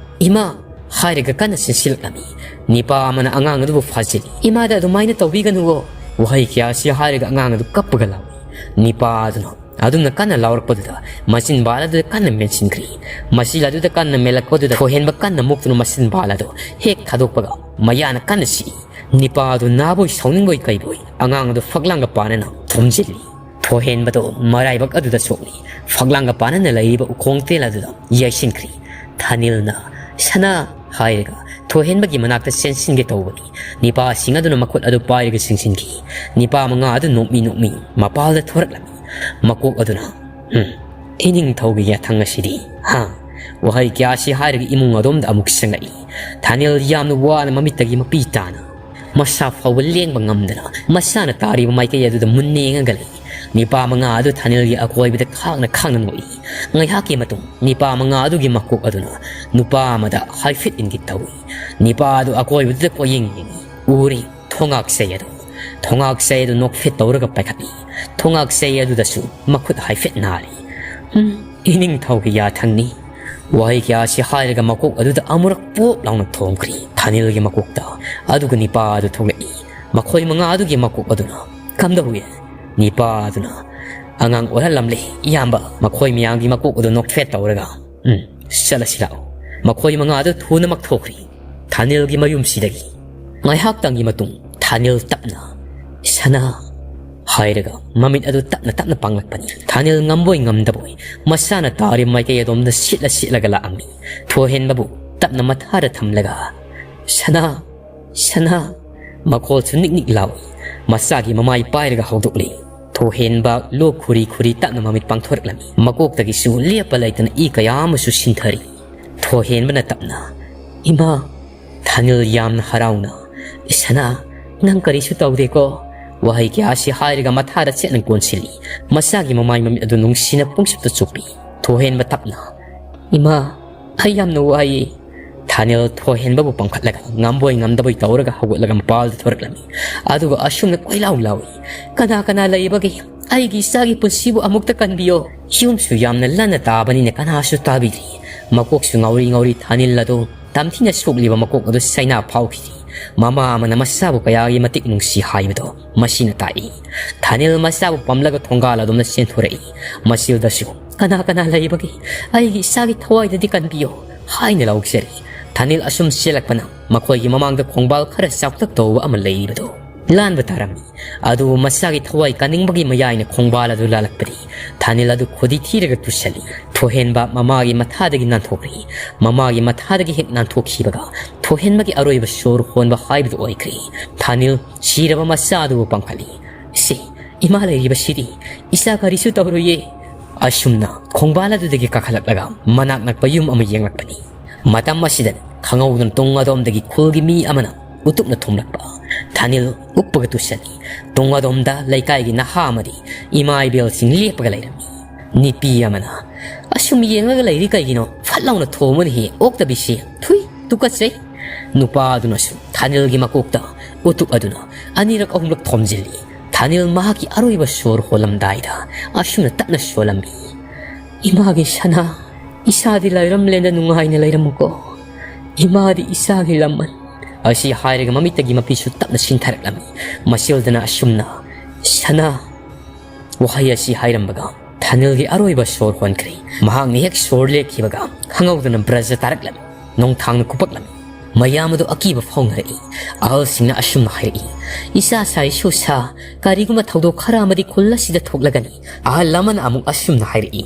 ꯏꯃꯥ!" ꯍꯥꯏꯔꯒ ꯀꯟꯅ ꯆꯦꯟꯁꯤꯜꯂꯛꯂꯝꯃꯤ꯫ ꯅꯤꯄꯥ ꯑꯃꯅ ꯑꯉꯥꯡ ꯑꯗꯨꯕꯨ ꯐꯥꯖꯤꯜꯂꯤ꯫ "ꯏꯃꯥꯗ ꯑꯗꯨꯃꯥꯏꯅ ꯇꯧꯕꯤꯒꯅꯨꯋꯣ!" ꯋꯥꯍꯩ ꯀꯌꯥ ꯑꯁꯤ ꯍꯥꯏꯔꯒ ꯑꯉꯥꯡ ꯑꯗꯨ ꯀꯞꯄꯒ ꯂꯥꯎꯏ꯫ ꯅꯤꯄꯥ ꯑꯗꯨꯅ ꯑꯗꯨꯝꯅ ꯀꯟꯅ ꯂꯥꯎꯔꯛꯄꯗꯨꯗ ꯃꯆꯤꯟꯕꯥꯜ ꯑꯗꯨꯗ ꯀꯟꯅ ꯃꯦꯟꯁꯤꯟꯈ꯭ꯔꯤ꯫ ꯃꯆꯤꯜ ꯑꯗꯨꯗ ꯀꯟꯅ ꯃꯦꯜꯂꯛꯄꯗꯨꯗ ꯊꯣꯏꯍꯦꯟꯕ ꯀꯟꯅ ꯃꯨꯛꯇꯨꯅ ꯃꯆꯤꯟꯕꯥꯜ ꯑꯗꯨ ꯍꯦꯛ ꯊꯥꯗꯣꯛꯄꯒ ꯃꯌꯥꯅ ꯀꯟꯅ ꯁꯤꯛꯏ꯫ ꯅꯤꯄꯥ ꯑꯗꯨ ꯅꯥꯕꯣꯏ ꯁꯥꯎꯅꯤꯡꯕꯣꯏ ꯀꯩꯕꯣꯏ ꯑꯉꯥꯡ ꯑꯗꯨ ꯐꯛꯂꯥꯡꯒ ꯄꯥꯟꯅꯅ ꯊꯣꯝꯖꯤꯜꯂꯤ꯫ ꯊꯣꯏꯍꯦꯟꯕꯗꯣ ꯃꯔꯥꯏꯕꯛ ꯑꯗꯨꯗ ꯁꯣꯛꯂꯤ꯫ ꯐꯛꯂꯥꯡꯒ ꯄꯥꯟꯅꯅ ꯂꯩꯔꯤꯕ ꯎꯈꯣꯡ ꯇꯦꯜ ꯑꯗꯨꯗ ꯌꯩꯁꯤꯟꯈ꯭ꯔꯤ꯫ ꯊꯥꯅꯤꯜꯅ, "ꯁꯅꯥ!" ꯍꯥꯏꯔꯒ ꯊꯣꯏꯍꯦꯟꯕꯒꯤ ꯃꯅꯥꯛꯇ ꯆꯦꯟꯁꯤꯟꯒꯦ ꯇꯧꯕꯅꯤ꯫ ꯅꯤꯄꯥꯁꯤꯡ ꯑꯗꯨꯅ ꯃꯈꯨꯠ ꯑꯗꯨ ꯄꯥꯏꯔꯒ ꯆꯤꯡꯁꯤꯟꯈꯤ꯫ ꯅꯤꯄꯥ ꯃꯉꯥ ꯑꯗꯨ ꯅꯣꯛꯃꯤ ꯅꯣꯛꯃꯤ ꯃꯄꯥꯜꯗ ꯊꯣꯔꯛꯂꯝꯃꯤ꯫ ꯃꯀꯣꯛ ꯑꯗꯨꯅ, "ꯍꯨꯝ, ꯏꯅꯤꯡꯊꯧꯒꯤ ꯌꯥꯊꯪ ꯑꯁꯤꯗꯤ, ꯍꯥ?" ꯋꯥꯍꯩ ꯀꯌꯥ ꯑꯁꯤ ꯍꯥꯏꯔꯒ ꯏꯃꯨꯡ ꯑꯗꯣꯝꯗ ꯑꯃꯨꯛ ꯆꯪꯂꯛꯏ꯫ ꯊꯥꯅꯤꯜ ꯌꯥꯝꯅ ꯋꯥꯅ ꯃꯃꯤꯠꯇꯒꯤ ꯃꯄꯤ ꯇꯥꯅ ꯃꯁꯥ ꯐꯥꯎꯕ ꯂꯦꯡꯕ ꯉꯝꯗꯅ ꯃꯁꯥꯅ ꯇꯥꯔꯤꯕ ꯃꯥꯏꯀꯩ ꯑꯗꯨꯗ ꯃꯨꯟꯅ ꯌꯦꯡꯉꯒ ꯂꯩ꯫ ꯅꯤꯄꯥ ꯃꯉꯥ ꯑꯗꯨ ꯊꯥꯅꯤꯜꯒꯤ ꯑꯀꯣꯏꯕꯗ ꯈꯥꯡꯅ ꯈꯥꯡꯅ ꯅꯣꯛꯏ꯫ ꯉꯥꯏꯍꯥꯛꯀꯤ ꯃꯇꯨꯡ ꯅꯤꯄꯥ ꯃꯉꯥ ꯑꯗꯨꯒꯤ ꯃꯀꯣꯛ ꯑꯗꯨꯅ ꯅꯨꯄꯥ ꯑꯃꯗ ꯍꯥꯏꯐꯦꯠ ꯏꯪꯒꯤꯠ ꯇꯧꯏ꯫ ꯅꯤꯄꯥ ꯑꯗꯨ ꯑꯀꯣꯏꯕꯗꯨꯗ ꯀꯣꯏꯌꯦꯡ ꯌꯦꯡꯏ꯫ ꯎꯔꯤ ꯊꯣꯉꯥꯛꯆꯩ ꯑꯗꯨ꯫ ꯊꯣꯉꯥꯛꯆꯩ ꯑꯗꯨ ꯅꯣꯛꯐꯦꯠ ꯇꯧꯔꯒ ꯄꯥꯏꯈꯠꯂꯤ꯫ ꯊꯣꯉꯥꯛꯆꯩ ꯑꯗꯨꯗꯁꯨ ꯃꯈꯨꯠ ꯍꯥꯏꯐꯦꯠ ꯅꯥꯔꯤ꯫ "ꯍꯨꯝ, ꯏꯅꯤꯡꯊꯧꯒꯤ ꯌꯥꯊꯪꯅꯤ꯫" ꯋꯥꯍꯩ ꯀꯌꯥ ꯑꯁꯤ ꯍꯥꯏꯔꯒ ꯃꯀꯣꯛ ꯑꯗꯨꯗ ꯑꯃꯨꯔꯛ ꯄꯣꯞ ꯂꯥꯎꯅ ꯊꯣꯝꯈ꯭ꯔꯤ ꯊꯥꯅꯤꯜꯒꯤ ꯃꯀꯣꯛꯇ꯫ ꯑꯗꯨꯒ ꯅꯤꯄꯥ ꯑꯗꯨ ꯊꯣꯛꯂꯛꯏ꯫ ꯃꯈꯣꯏ ꯃꯉꯥ ꯑꯗꯨꯒꯤ ꯃꯀꯣꯛ ꯑꯗꯨꯅ ꯀꯝꯗꯧꯏ? ꯅꯤꯄꯥ ꯑꯗꯨꯅ, "ꯑꯉꯥꯡ ꯑꯣꯜꯍꯜꯂꯝꯂꯦ, ꯏꯌꯥꯝꯕ꯫" ꯃꯈꯣꯏ ꯃꯌꯥꯝꯒꯤ ꯃꯀꯣꯛ ꯑꯗꯨ ꯅꯣꯛꯐꯦꯠ ꯇꯧꯔꯒ, "ꯎꯝ, ꯆꯠꯂꯁꯤ ꯂꯥꯛꯑꯣ꯫" ꯃꯈꯣꯏ ꯃꯉꯥ ꯑꯗꯨ ꯊꯨꯅꯃꯛ ꯊꯣꯛꯈ꯭ꯔꯤ ꯊꯥꯅꯤꯜꯒꯤ ꯃꯌꯨꯝꯁꯤꯗꯒꯤ꯫ ꯉꯥꯏꯍꯥꯛꯇꯪꯒꯤ ꯃꯇꯨꯡ ꯊꯥꯅꯤꯜ ꯇꯞꯅ, "ꯁꯅꯥ" ꯍꯥꯏꯔꯒ ꯃꯃꯤꯠ ꯑꯗꯨ ꯇꯞꯅ ꯇꯞꯅ ꯄꯥꯡꯂꯛꯄꯅꯤ꯫ ꯊꯥꯅꯤꯜ ꯉꯝꯕꯣꯏ ꯉꯝꯗꯕꯣꯏ ꯃꯁꯥꯅ ꯇꯥꯔꯤꯕ ꯃꯥꯏꯀꯩ ꯑꯗꯣꯝꯗ ꯁꯤꯠꯂ ꯁꯤꯠꯂꯒ ꯂꯥꯛꯑꯝꯃꯤ꯫ ꯊꯣꯏꯍꯦꯟꯕꯕꯨ ꯇꯞꯅ ꯃꯊꯥꯔ ꯊꯝꯂꯒ, "ꯁꯅꯥ!" "ꯁꯅꯥ!" ꯃꯈꯣꯜꯁꯨ ꯅꯤꯛ ꯅꯤꯛ ꯂꯥꯎꯏ꯫ ꯃꯆꯥꯒꯤ ꯃꯃꯥꯏ ꯄꯥꯏꯔꯒ ꯍꯧꯗꯣꯛꯂꯤ꯫ ꯊꯣꯏꯍꯦꯟꯕ ꯂꯣꯛ ꯈꯨꯔꯤ ꯈꯨꯔꯤ ꯇꯞꯅ ꯃꯃꯤꯠ ꯄꯥꯡꯊꯣꯔꯛꯂꯝꯃꯤ꯫ ꯃꯀꯣꯛꯇꯒꯤꯁꯨ ꯂꯦꯞꯄ ꯂꯩꯇꯅ ꯏ ꯀꯌꯥ ꯑꯃꯁꯨ ꯁꯤꯟꯊꯔꯤ꯫ ꯊꯣꯏꯍꯦꯟꯕꯅ ꯇꯞꯅ, "ꯏꯃꯥ!" ꯊꯥꯅꯤꯜ ꯌꯥꯝꯅ ꯍꯔꯥꯎꯅ, "ꯁꯅꯥ, ꯅꯪ ꯀꯔꯤꯁꯨ ꯇꯧꯗꯦꯀꯣ?" ꯋꯥꯍꯩ ꯀꯌꯥ ꯑꯁꯤ ꯍꯥꯏꯔꯒ ꯃꯊꯥꯗ ꯆꯦꯠꯅ ꯀꯣꯟꯁꯤꯜꯂꯤ꯫ ꯃꯆꯥꯒꯤ ꯃꯃꯥꯏ ꯃꯃꯤꯠ ꯑꯗꯨ ꯅꯨꯡꯁꯤꯅ ꯄꯨꯡꯁꯨꯞꯇ ꯆꯨꯞꯄꯤ꯫ ꯊꯣꯏꯍꯦꯟꯕ ꯇꯞꯅ, "ꯏꯃꯥ, ꯑꯩ ꯌꯥꯝꯅ ꯋꯥꯏꯌꯦ꯫" ꯊꯥꯅꯤꯜ ꯊꯣꯏꯍꯦꯟꯕꯕꯨ ꯄꯝꯈꯠꯂꯒ ꯉꯝꯕꯣꯏ ꯉꯝꯗꯕꯣꯏ ꯇꯧꯔꯒ ꯍꯧꯒꯠꯂꯒ ꯃꯄꯥꯜꯗ ꯊꯣꯔꯛꯂꯝꯃꯤ꯫ ꯑꯗꯨꯒ ꯑꯁꯨꯝꯅ ꯀꯣꯏꯂꯥꯎ ꯂꯥꯎꯏ, "ꯀꯅꯥ ꯀꯅꯥ ꯂꯩꯕꯒꯦ? ꯑꯩꯒꯤ ꯏꯆꯥꯒꯤ ꯄꯨꯟꯁꯤꯕꯨ ꯑꯃꯨꯛꯇ ꯀꯟꯕꯤꯌꯣ꯫" ꯌꯨꯝꯁꯨ ꯌꯥꯝꯅ ꯂꯟꯅ ꯇꯥꯕꯅꯤꯅ ꯀꯅꯥꯁꯨ ꯇꯥꯕꯤꯗ꯭ꯔꯤ꯫ ꯃꯀꯣꯛꯁꯨ ꯉꯥꯎꯔꯤ ꯉꯥꯎꯔꯤ ꯊꯥꯅꯤꯜ ꯑꯗꯨ ꯇꯝꯊꯤꯅ ꯁꯣꯛꯂꯤꯕ ꯃꯀꯣꯛ ꯑꯗꯨ ꯆꯩꯅꯥ ꯐꯥꯎꯈꯤꯔꯤ꯫ ꯃꯃꯥ ꯑꯃꯅ ꯃꯆꯥꯕꯨ ꯀꯌꯥꯒꯤ ꯃꯇꯤꯛ ꯅꯨꯡꯁꯤ ꯍꯥꯏꯕꯗꯣ ꯃꯁꯤꯅ ꯇꯥꯛꯏ꯫ ꯊꯥꯅꯤꯜ ꯃꯆꯥꯕꯨ ꯄꯝꯂꯒ ꯊꯣꯡꯒꯥꯜ ꯑꯗꯣꯝꯗ ꯆꯦꯟꯊꯣꯔꯛꯏ꯫ ꯃꯁꯤꯜꯗꯁꯨ, "ꯀꯅꯥ ꯀꯅꯥ ꯂꯩꯕꯒꯦ? ꯑꯩꯒꯤ ꯏꯆꯥꯒꯤ ꯊꯋꯥꯏꯗꯗꯤ ꯀꯟꯕꯤꯌꯣ" ꯍꯥꯏꯅ ꯂꯥꯎꯖꯔꯤ꯫ ꯊꯥꯅꯤꯜ ꯑꯁꯨꯝ ꯆꯦꯜꯂꯛꯄꯅ ꯃꯈꯣꯏꯒꯤ ꯃꯃꯥꯡꯗ ꯈꯣꯡꯕꯥꯜ ꯈꯔ ꯆꯥꯎꯇꯛ ꯇꯧꯕ ꯑꯃ ꯂꯩꯔꯤꯕꯗꯨ ꯂꯥꯟꯕ ꯇꯥꯔꯝꯃꯤ꯫ ꯑꯗꯨꯕꯨ ꯃꯆꯥꯒꯤ ꯊꯋꯥꯏ ꯀꯟꯅꯤꯡꯕꯒꯤ ꯃꯌꯥꯏꯅ ꯈꯣꯡꯕꯥꯜ ꯑꯗꯨ ꯂꯥꯜꯂꯛꯄꯗꯤ ꯊꯥꯅꯤꯜ ꯑꯗꯨ ꯈꯨꯗꯤ ꯊꯤꯔꯒ ꯇꯨꯁꯜꯂꯤ꯫ ꯊꯣꯏꯍꯦꯟꯕ ꯃꯃꯥꯒꯤ ꯃꯊꯥꯗꯒꯤ ꯅꯥꯟꯊꯣꯛꯈ꯭ꯔꯤ꯫ ꯃꯃꯥꯒꯤ ꯃꯊꯥꯗꯒꯤ ꯍꯦꯛ ꯅꯥꯟꯊꯣꯛꯈꯤꯕꯒ ꯊꯣꯏꯍꯦꯟꯕꯒꯤ ꯑꯔꯣꯏꯕ ꯁꯣꯔ ꯍꯣꯟꯕ ꯍꯥꯏꯕꯗꯨ ꯑꯣꯏꯈ꯭ꯔꯤ꯫ ꯊꯥꯅꯤꯜ ꯁꯤꯔꯕ ꯃꯆꯥ ꯑꯗꯨꯕꯨ ꯄꯥꯡꯈꯠꯂꯤ꯫ "ꯁꯤ ꯏꯃꯥ ꯂꯩꯔꯤꯕꯁꯤꯗꯤ ꯏꯆꯥ ꯀꯔꯤꯁꯨ ꯇꯧꯔꯣꯏꯌꯦ꯫" ꯑꯁꯨꯝꯅ ꯈꯣꯡꯕꯥꯜ ꯑꯗꯨꯗꯒꯤ ꯀꯥꯈꯠꯂꯛꯂꯒ ꯃꯅꯥꯛ ꯅꯛꯄ ꯌꯨꯝ ꯑꯃ ꯌꯦꯡꯂꯛꯄꯅꯤ꯫ ꯃꯇꯝ ꯑꯁꯤꯗ ꯈꯪꯍꯧꯗꯅ ꯇꯨꯡ ꯑꯗꯣꯝꯗꯒꯤ ꯈꯨꯜꯒꯤ ꯃꯤ ꯑꯃꯅ ꯎꯇꯨꯞꯅ ꯊꯣꯝꯂꯛꯄ꯫ ꯊꯥꯅꯤꯜ ꯎꯞꯄꯒ ꯇꯨꯁꯜꯂꯤ꯫ ꯇꯨꯡ ꯑꯗꯣꯝꯗ ꯂꯩꯀꯥꯏꯒꯤ ꯅꯍꯥ ꯑꯃꯗꯤ ꯏꯃꯥ ꯏꯕꯦꯜꯁꯤꯡ ꯂꯦꯞꯄꯒ ꯂꯩꯔꯝꯃꯤ꯫ ꯅꯨꯄꯤ ꯑꯃꯅ, "ꯑꯁꯨꯝ ꯌꯦꯡꯂꯒ ꯂꯩꯔꯤ ꯀꯩꯒꯤꯅꯣ? ꯐꯠ ꯂꯥꯎꯅ ꯊꯣꯝꯃꯨꯅꯦꯍꯦ, ꯑꯣꯛꯇꯕꯤꯁꯦ꯫ ꯊꯨꯏ, ꯇꯨꯀꯠꯆꯩ!" ꯅꯨꯄꯥ ꯑꯗꯨꯅꯁꯨ ꯊꯥꯅꯤꯜꯒꯤ ꯃꯀꯣꯛꯇ ꯎꯇꯨꯞ ꯑꯗꯨꯅ ꯑꯅꯤꯔꯛ ꯑꯍꯨꯝꯂꯛ ꯊꯣꯝꯖꯤꯜꯂꯤ꯫ ꯊꯥꯅꯤꯜ ꯃꯍꯥꯛꯀꯤ ꯑꯔꯣꯏꯕ ꯁꯣꯔ ꯍꯣꯜꯂꯝꯗꯥꯏꯗ ꯑꯁꯨꯝꯅ ꯇꯞꯅ ꯁꯣꯜꯂꯝꯃꯤ, "ꯏꯃꯥꯒꯤ ꯁꯅꯥ, ꯏꯆꯥꯗꯤ ꯂꯥꯏꯔꯝꯂꯦꯟꯗ ꯅꯨꯡꯉꯥꯏꯅ ꯂꯩꯔꯝꯃꯨꯀꯣ꯫ ꯏꯃꯥꯗꯤ ꯏꯆꯥꯒꯤ ꯂꯃꯟ꯫" ꯑꯁꯤ ꯍꯥꯏꯔꯒ ꯃꯃꯤꯠꯇꯒꯤ ꯃꯄꯤꯁꯨ ꯇꯞꯅ ꯁꯤꯟꯊꯔꯛꯂꯝꯃꯤ꯫ ꯃꯁꯤꯜꯗꯅ ꯑꯁꯨꯝꯅ, "ꯁꯅꯥ" ꯋꯥꯍꯩ ꯑꯁꯤ ꯍꯥꯏꯔꯝꯕꯒ ꯊꯥꯅꯤꯜꯒꯤ ꯑꯔꯣꯏꯕ ꯁꯣꯔ ꯍꯣꯟꯈ꯭ꯔꯦ꯫ ꯃꯍꯥꯛꯅ ꯍꯦꯛ ꯁꯣꯔ ꯂꯦꯞꯈꯤꯕꯒ ꯈꯪꯍꯧꯗꯅ ꯕ꯭ꯔꯖ ꯇꯥꯔꯛꯂꯝꯃꯤ꯫ ꯅꯣꯡꯊꯥꯡꯅ ꯀꯨꯞꯄꯛꯂꯝꯃꯤ꯫ ꯃꯌꯥꯝ ꯑꯗꯨ ꯑꯀꯤꯕ ꯐꯥꯎꯅꯔꯛꯏ꯫ ꯑꯍꯜꯁꯤꯡꯅ ꯑꯁꯨꯝꯅ ꯍꯥꯏꯔꯛꯏ, "ꯏꯆꯥ ꯁꯥꯏ ꯁꯨ ꯁꯥ, ꯀꯔꯤꯒꯨꯝꯕ ꯊꯧꯗꯣꯛ ꯈꯔ ꯑꯃꯗꯤ ꯈꯨꯜ ꯑꯁꯤꯗ ꯊꯣꯛꯂꯒꯅꯤ꯫" ꯑꯍꯜ ꯑꯃꯅ ꯑꯃꯨꯛ ꯑꯁꯨꯝꯅ ꯍꯥꯏꯔꯛꯏ,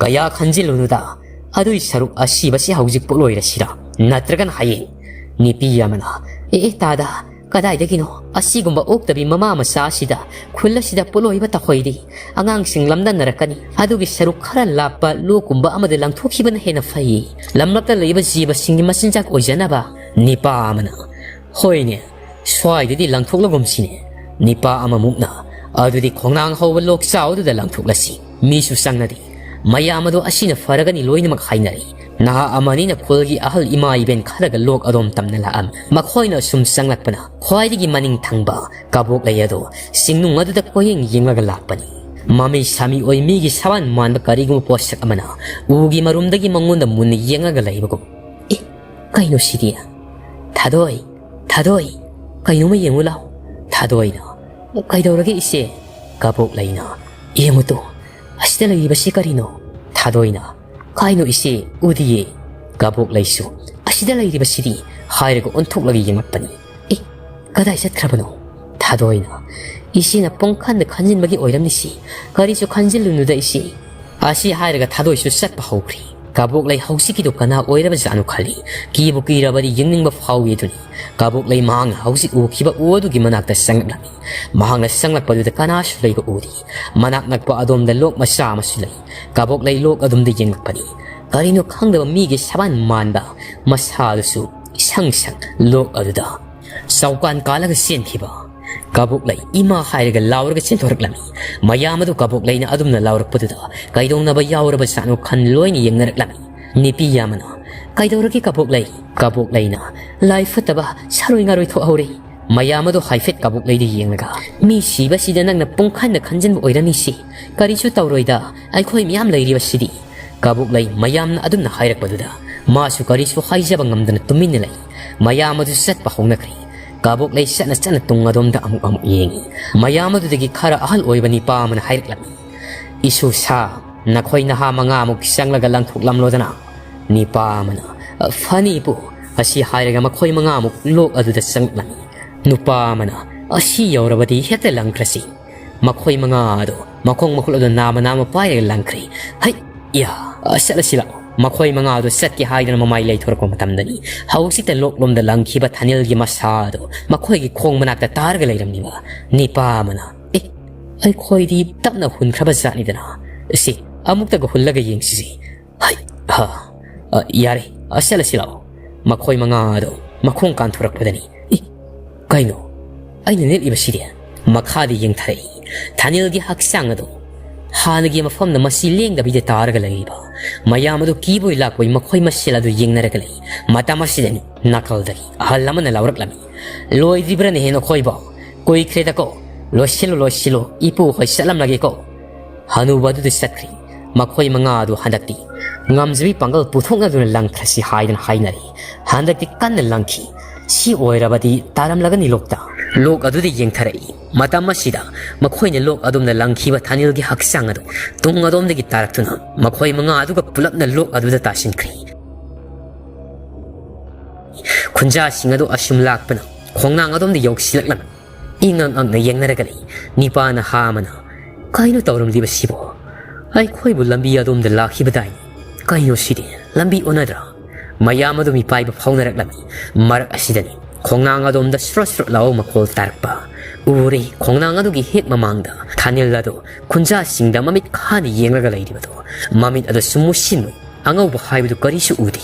"ꯀꯌꯥ ꯈꯟꯖꯤꯜꯂꯨꯅꯨꯗ, ꯑꯗꯨꯏ ꯁꯔꯨꯛ ꯑꯁꯤꯕꯁꯤ ꯍꯧꯖꯤꯛ ꯄꯣꯛꯂꯣꯏꯔꯁꯤꯔꯥ? ꯅꯠꯇ꯭ꯔꯒꯅ ꯍꯌꯦꯡ?" ꯅꯨꯄꯤ ꯑꯃꯅ, "ꯑꯦ, ꯑꯦ, ꯇꯥꯗ, ꯀꯗꯥꯏꯗꯒꯤꯅꯣ? ꯑꯁꯤꯒꯨꯝꯕ ꯑꯣꯛꯇꯕꯤ ꯃꯃꯥ ꯃꯆꯥ ꯑꯁꯤꯗ ꯈꯨꯜ ꯑꯁꯤꯗ ꯄꯣꯠꯂꯣꯏꯕ ꯇꯧꯍꯩꯗꯦ꯫ ꯑꯉꯥꯡꯁꯤꯡ ꯂꯝꯗꯟꯅꯔꯛꯀꯅꯤ꯫ ꯑꯗꯨꯒꯤ ꯁꯔꯨꯛ ꯈꯔ ꯂꯥꯞꯄ ꯂꯣꯛꯀꯨꯝꯕ ꯑꯃꯗ ꯂꯪꯊꯣꯛꯈꯤꯕꯅ ꯍꯦꯟꯅ ꯐꯩ꯫ ꯂꯝꯂꯛꯇ ꯂꯩꯕ ꯖꯤꯕꯁꯤꯡꯒꯤ ꯃꯆꯤꯟꯖꯥꯛ ꯑꯣꯏꯖꯅꯕ"꯫ ꯅꯤꯄꯥ ꯑꯃꯅ, "ꯍꯣꯏꯅꯦ, ꯁ꯭ꯋꯥꯏꯗꯗꯤ ꯂꯪꯊꯣꯛꯂꯒꯨꯝꯁꯤꯅꯦ"꯫ ꯅꯤꯄꯥ ꯑꯃꯃꯨꯛꯅ, "ꯑꯗꯨꯗꯤ ꯈꯣꯡꯅꯥꯡ ꯍꯧꯕ ꯂꯣꯛꯆꯥꯎ ꯑꯗꯨꯗ ꯂꯪꯊꯣꯛꯂꯁꯤ꯫ ꯃꯤꯁꯨ ꯆꯪꯅꯗꯦ꯫ ꯃꯌꯥꯝ ꯑꯗꯣ ꯑꯁꯤꯅ ꯐꯔꯒꯅꯤ" ꯂꯣꯏꯅꯃꯛ ꯍꯥꯏꯅꯔꯦ꯫ ꯅꯍꯥ ꯑꯃꯅꯤꯅ ꯈꯨꯜꯒꯤ ꯑꯍꯜ ꯏꯃꯥ ꯏꯕꯦꯟ ꯈꯔꯒ ꯂꯣꯛ ꯑꯗꯣꯝ ꯇꯝꯅ ꯂꯥꯛꯑꯝꯃꯤ꯫ ꯃꯈꯣꯏꯅ ꯁꯨꯝ ꯆꯪꯂꯛꯄꯅ ꯈ꯭ꯋꯥꯏꯗꯒꯤ ꯃꯅꯤꯡ ꯊꯪꯕ ꯀꯕꯣꯛꯂꯩ ꯑꯗꯣ ꯆꯤꯡꯅꯨꯡ ꯑꯗꯨꯗ ꯀꯣꯏꯌꯦꯡ ꯌꯦꯡꯂꯒ ꯂꯥꯛꯄꯅꯤ꯫ ꯃꯃꯤ ꯁꯥꯃꯤ ꯑꯣꯏ ꯃꯤꯒꯤ ꯁꯕꯥꯟ ꯃꯥꯟꯕ ꯀꯔꯤꯒꯨꯝꯕ ꯄꯣꯠꯁꯛ ꯑꯃꯅ ꯎꯒꯤ ꯃꯔꯨꯝꯗꯒꯤ ꯃꯉꯣꯟꯗ ꯃꯨꯟꯅ ꯌꯦꯡꯂꯒ ꯂꯩꯕꯒꯨꯝ꯫ "ꯑꯦ, ꯀꯩꯅꯣ ꯁꯤꯗꯤ? ꯊꯥꯗꯣꯏ, ꯊꯥꯗꯣꯏ, ꯀꯩꯅꯣꯝꯃ ꯌꯦꯡꯉꯨ ꯂꯥꯎ"꯫ ꯊꯥꯗꯣꯏꯅ, "ꯀꯩꯗꯧꯔꯒꯦ ꯏꯆꯦ?" ꯀꯕꯣꯛꯂꯩꯅ, "ꯌꯦꯡꯉꯨ ꯇꯨ, ꯑꯁꯤꯗ ꯂꯩꯔꯤꯕꯁꯤ ꯀꯔꯤꯅꯣ?" ꯊꯥꯗꯣꯏꯅ, "ꯀꯥꯏꯅꯣ ꯏꯆꯦ, ꯎꯗꯤꯌꯦ"꯫ ꯀꯕꯣꯛꯂꯩꯁꯨ, "ꯑꯁꯤꯗ ꯂꯩꯔꯤꯕꯁꯤꯗꯤ" ꯍꯥꯏꯔꯒ ꯑꯣꯟꯊꯣꯛꯂꯒ ꯌꯦꯡꯂꯛꯄꯅꯤ꯫ "ꯑꯦ, ꯀꯗꯥꯏ ꯆꯠꯈ꯭ꯔꯕꯅꯣ?" ꯊꯥꯗꯣꯏꯅ, "ꯏꯆꯦꯅ ꯄꯨꯡꯈꯟꯗ ꯈꯟꯖꯤꯟꯕꯒꯤ ꯑꯣꯏꯔꯝꯅꯤꯁꯤ꯫ ꯀꯔꯤꯁꯨ ꯈꯟꯖꯤꯜꯂꯨꯅꯨꯗ ꯏꯆꯦ"꯫ ꯑꯁꯤ ꯍꯥꯏꯔꯒ ꯊꯥꯗꯣꯏꯁꯨ ꯆꯠꯄ ꯍꯧꯈ꯭ꯔꯦ꯫ ꯀꯕꯣꯛꯂꯩ ꯍꯧꯖꯤꯛꯀꯤꯗꯨ ꯀꯅꯥ ꯑꯣꯏꯔꯕꯖꯥꯠꯅꯣ ꯈꯜꯂꯤ꯫ ꯀꯤꯕꯨ ꯀꯤꯔꯕꯗꯤ ꯌꯦꯡꯅꯤꯡꯕ ꯐꯥꯎꯏ ꯑꯗꯨꯅꯤ꯫ ꯀꯕꯣꯛꯂꯩ ꯃꯍꯥꯛꯅ ꯍꯧꯖꯤꯛ ꯎꯈꯤꯕ ꯎ ꯑꯗꯨꯒꯤ ꯃꯅꯥꯛꯇ ꯆꯪꯂꯛꯂꯝꯃꯤ꯫ ꯃꯍꯥꯛꯅ ꯆꯪꯂꯛꯄꯗꯨꯗ ꯀꯅꯥꯁꯨ ꯂꯩꯕ ꯎꯗꯦ꯫ ꯃꯅꯥꯛ ꯅꯛꯄ ꯑꯗꯣꯝꯗ ꯂꯣꯛ ꯃꯆꯥ ꯑꯃꯁꯨ ꯂꯩ꯫ ꯀꯕꯣꯛꯂꯩ ꯂꯣꯛ ꯑꯗꯣꯝꯗ ꯌꯦꯡꯂꯛꯄꯅꯤ꯫ ꯀꯔꯤꯅꯣ ꯈꯪꯗꯕ ꯃꯤꯒꯤ ꯁꯕꯥꯟ ꯃꯥꯟꯕ ꯃꯁꯥꯗꯨꯁꯨ ꯏꯁꯪ ꯁꯪ ꯂꯣꯛ ꯑꯗꯨꯗ ꯆꯥꯎꯀꯥꯟ ꯀꯥꯜꯂꯒ ꯆꯦꯟꯈꯤꯕ꯫ ꯀꯕꯣꯛꯂꯩ ꯏꯃꯥ ꯍꯥꯏꯔꯒ ꯂꯥꯎꯔꯒ ꯆꯦꯟꯊꯣꯔꯛꯂꯝꯃꯤ꯫ ꯃꯌꯥꯝ ꯑꯗꯨ ꯀꯕꯣꯛꯂꯩꯅ ꯑꯗꯨꯝꯅ ꯂꯥꯎꯔꯛꯄꯗꯨꯗ ꯀꯩꯗꯧꯅꯕ ꯌꯥꯎꯔꯕꯖꯥꯠꯅꯣ ꯈꯟ ꯂꯣꯏꯅ ꯌꯦꯡꯅꯔꯛꯂꯝꯃꯤ꯫ ꯅꯤꯄꯤ ꯑꯃꯅ, "ꯀꯩꯗꯧꯔꯒꯦ ꯀꯕꯣꯛꯂꯩ?" ꯀꯕꯣꯛꯂꯩꯅ, "ꯂꯥꯏ ꯐꯠꯇꯕ ꯁꯥꯔꯣꯏ ꯉꯥꯔꯣꯏ ꯊꯣꯛꯍꯧꯔꯦ"꯫ ꯃꯌꯥꯝ ꯑꯗꯨ ꯍꯥꯏꯐꯦꯠ ꯀꯕꯣꯛꯂꯩꯗ ꯌꯦꯡꯂꯒ, "ꯃꯤ ꯁꯤꯕꯁꯤꯗ ꯅꯪꯅ ꯄꯨꯡꯈꯟꯗ ꯈꯟꯖꯤꯟꯕ ꯑꯣꯏꯔꯝꯃꯤꯁꯤ꯫ ꯀꯔꯤꯁꯨ ꯇꯧꯔꯣꯏꯗ, ꯑꯩꯈꯣꯏ ꯃꯌꯥꯝ ꯂꯩꯔꯤꯕꯁꯤꯗꯤ"꯫ ꯀꯕꯣꯛꯂꯩ ꯃꯌꯥꯝꯅ ꯑꯗꯨꯝꯅ ꯍꯥꯏꯔꯛꯄꯗꯨꯗ ꯃꯥꯁꯨ ꯀꯔꯤꯁꯨ ꯍꯥꯏꯖꯕ ꯉꯝꯗꯅ ꯇꯨꯃꯤꯟꯅ ꯂꯩ꯫ ꯃꯌꯥꯝ ꯑꯗꯨ ꯆꯠꯄ ꯍꯧꯅꯈ꯭ꯔꯦ꯫ ꯀꯕꯣꯛꯂꯩ ꯆꯠꯅ ꯆꯠꯅ ꯇꯨꯡ ꯑꯗꯣꯝꯗ ꯑꯃꯨꯛ ꯑꯃꯨꯛ ꯌꯦꯡꯏ꯫ ꯃꯌꯥꯝ ꯑꯗꯨꯗꯒꯤ ꯈꯔ ꯑꯍꯜ ꯑꯣꯏꯕ ꯅꯤꯄꯥ ꯑꯃꯅ ꯍꯥꯏꯔꯛꯂꯝꯃꯤ, "ꯏꯁꯨ ꯁꯥ, ꯅꯈꯣꯏ ꯅꯍꯥ ꯃꯉꯥꯃꯨꯛ ꯆꯪꯂꯒ ꯂꯪꯊꯣꯛꯂꯝꯂꯣꯗꯅ"꯫ ꯅꯤꯄꯥ ꯑꯃꯅ, "ꯐꯅꯤ ꯏꯄꯨ"꯫ ꯑꯁꯤ ꯍꯥꯏꯔꯒ ꯃꯈꯣꯏ ꯃꯉꯥꯃꯨꯛ ꯂꯣꯛ ꯑꯗꯨꯗ ꯆꯪꯂꯝꯃꯤ꯫ ꯅꯨꯄꯥ ꯑꯃꯅ, "ꯑꯁꯤ ꯌꯧꯔꯕꯗꯤ ꯍꯦꯛꯇ ꯂꯪꯈ꯭ꯔꯁꯤ"꯫ ꯃꯈꯣꯏ ꯃꯉꯥ ꯑꯗꯨ ꯃꯈꯣꯡ ꯃꯈꯨꯠ ꯑꯗꯨ ꯅꯥꯝꯃ ꯅꯥꯝꯃ ꯄꯥꯏꯔꯒ ꯂꯪꯈ꯭ꯔꯦ꯫ "ꯍꯩ! ꯌꯥ! ꯆꯠꯂꯁꯤ ꯂꯥꯛꯑꯣ"꯫ ꯃꯈꯣꯏ ꯃꯉꯥꯗꯨ ꯆꯠꯀꯦ ꯍꯥꯏꯗꯨꯅ ꯃꯃꯥꯏ ꯂꯩꯊꯣꯔꯛꯄ ꯃꯇꯝꯗꯅꯤ, ꯍꯧꯖꯤꯛꯇ ꯂꯣꯛꯂꯣꯝꯗ ꯂꯪꯈꯤꯕ ꯊꯥꯅꯤꯜꯒꯤ ꯃꯁꯥ ꯑꯗꯨ ꯃꯈꯣꯏꯒꯤ ꯈꯣꯡ ꯃꯅꯥꯛꯇ ꯇꯥꯔꯒ ꯂꯩꯔꯝꯂꯤꯕ ꯅꯤꯄꯥ ꯑꯃꯅ, "ꯑꯦ, ꯑꯩꯈꯣꯏꯗꯤ ꯇꯞꯅ ꯍꯨꯟꯈ꯭ꯔꯕ ꯖꯥꯠꯅꯤꯗꯅ꯫ ꯁꯤ ꯑꯃꯨꯛꯇꯒ ꯍꯨꯜꯂꯒ ꯌꯦꯡꯁꯤꯁꯦ꯫ ꯍꯩ, ꯍꯥ, ꯑ, ꯌꯥꯔꯦ, ꯑ, ꯆꯠꯂꯁꯤ ꯂꯥꯛꯑꯣ꯫" ꯃꯈꯣꯏ ꯃꯉꯥ ꯑꯗꯨ ꯃꯈꯣꯡ ꯀꯥꯟꯊꯣꯔꯛꯄꯗꯅꯤ, "ꯏ, ꯀꯩꯅꯣ? ꯑꯩꯅ ꯅꯦꯠꯂꯤꯕꯁꯤꯗꯤ?" ꯃꯈꯥꯗ ꯌꯦꯡꯊꯔꯛꯏ꯫ ꯊꯥꯅꯤꯜꯒꯤ ꯍꯛꯆꯥꯡ ꯑꯗꯨ ꯍꯥꯟꯅꯒꯤ ꯃꯐꯝꯗ ꯃꯁꯤ ꯂꯦꯡꯗꯕꯤꯗ ꯇꯥꯔꯒ ꯂꯩꯔꯤꯕ ꯃꯌꯥꯝ ꯑꯗꯨ ꯀꯤꯕꯣꯏ ꯂꯥꯛꯄꯣꯏ ꯃꯈꯣꯏ ꯃꯁꯦꯜ ꯑꯗꯨ ꯌꯦꯡꯅꯔꯒ ꯂꯩ꯫ ꯃꯇꯝ ꯑꯁꯤꯗꯅꯤ ꯅꯥꯀꯜꯗꯒꯤ ꯑꯍꯜ ꯑꯃꯅ ꯂꯥꯎꯔꯛꯂꯝꯃꯤ, "ꯂꯣꯏꯗ꯭ꯔꯤꯕ꯭ꯔꯅꯦꯍꯦ ꯅꯈꯣꯏꯕꯣ? ꯀꯨꯏꯈ꯭ꯔꯦꯗꯀꯣ꯫ ꯂꯣꯏꯁꯤꯜꯂꯨ, ꯂꯣꯏꯁꯤꯜꯂꯨ, ꯏꯄꯨ ꯍꯣꯏ ꯆꯠꯂꯝꯂꯒꯦꯀꯣ꯫" ꯍꯅꯨꯕ ꯑꯗꯨꯗ ꯆꯠꯈ꯭ꯔꯤ꯫ ꯃꯈꯣꯏ ꯃꯉꯥ ꯑꯗꯨ ꯍꯟꯗꯛꯇꯤ ꯉꯝꯖꯕꯤ ꯄꯥꯡꯒꯜ ꯄꯨꯊꯣꯛꯅꯗꯨꯅ ꯂꯪꯈ꯭ꯔꯁꯤ ꯍꯥꯏꯗꯨꯅ ꯍꯥꯏꯅꯔꯤ꯫ ꯍꯟꯗꯛꯇꯤ ꯀꯟꯅ ꯂꯪꯈꯤ꯫ ꯁꯤ ꯑꯣꯏꯔꯕꯗꯤ ꯇꯥꯔꯝꯂꯒꯅꯤ ꯂꯣꯛꯇ꯫ ꯂꯣꯛ ꯑꯗꯨꯗ ꯌꯦꯡꯊꯔꯛꯏ꯫ ꯃꯇꯝ ꯑꯁꯤꯗ ꯃꯈꯣꯏꯅ ꯂꯣꯛ ꯑꯗꯣꯝꯗ ꯂꯪꯈꯤꯕ ꯊꯥꯅꯤꯜꯒꯤ ꯍꯛꯆꯥꯡ ꯑꯗꯨ ꯇꯨꯡ ꯑꯗꯣꯝꯗꯒꯤ ꯇꯥꯔꯛꯇꯨꯅ ꯃꯈꯣꯏ ꯃꯉꯥ ꯑꯗꯨꯒ ꯄꯨꯂꯞꯅ ꯂꯣꯛ ꯑꯗꯨꯗ ꯇꯥꯁꯤꯟꯈ꯭ꯔꯤ꯫ ꯈꯨꯟꯖꯥꯁꯤꯡ ꯑꯗꯨ ꯑꯁꯨꯝ ꯂꯥꯛꯄꯅ ꯈꯣꯡꯅꯥꯡ ꯑꯗꯣꯝꯗ ꯌꯧꯁꯤꯜꯂꯛꯂꯝꯃꯤ꯫ ꯏꯉꯛ ꯉꯛꯅ ꯌꯦꯡꯅꯔꯒ ꯂꯩ꯫ ꯅꯤꯄꯥ ꯅꯍꯥ ꯑꯃꯅ, "ꯀꯩꯅꯣ ꯇꯧꯔꯝꯂꯤꯕꯁꯤꯕꯣ? ꯑꯩꯈꯣꯏꯕꯨ ꯂꯝꯕꯤ ꯑꯗꯣꯝꯗ ꯂꯥꯛꯈꯤꯕꯗꯥꯏꯅꯦ꯫ ꯀꯩꯅꯣ ꯁꯤꯗꯤ? ꯂꯝꯕꯤ ꯑꯣꯟꯅꯗ꯭ꯔꯥ?" ꯃꯌꯥꯝ ꯑꯗꯨ ꯃꯤꯄꯥꯏꯕ ꯐꯥꯎꯅꯔꯛꯂꯝꯃꯤ꯫ ꯃꯔꯛ ꯑꯁꯤꯗꯅꯤ ꯈꯣꯡꯅꯥꯡ ꯑꯗꯣꯝꯗ ꯁ꯭ꯔꯣꯠ ꯁ꯭ꯔꯣꯠ ꯂꯥꯎꯕ ꯃꯈꯣꯜ ꯇꯥꯔꯛꯄ꯫ ꯎꯔꯦ, ꯈꯣꯡꯅꯥꯡ ꯑꯗꯨꯒꯤ ꯍꯦꯛ ꯃꯃꯥꯡꯗ ꯊꯥꯅꯤꯜ ꯑꯗꯨ ꯈꯨꯟꯖꯥꯁꯤꯡꯗ ꯃꯃꯤꯠ ꯈꯥꯅ ꯌꯦꯡꯂꯒ ꯂꯩꯔꯤꯕꯗꯨ꯫ ꯃꯃꯤꯠ ꯑꯗꯨꯁꯨ ꯃꯨꯁꯤꯟ ꯃꯨꯏ꯫ ꯑꯉꯧꯕ ꯍꯥꯏꯕꯗꯨ ꯀꯔꯤꯁꯨ ꯎꯗꯦ꯫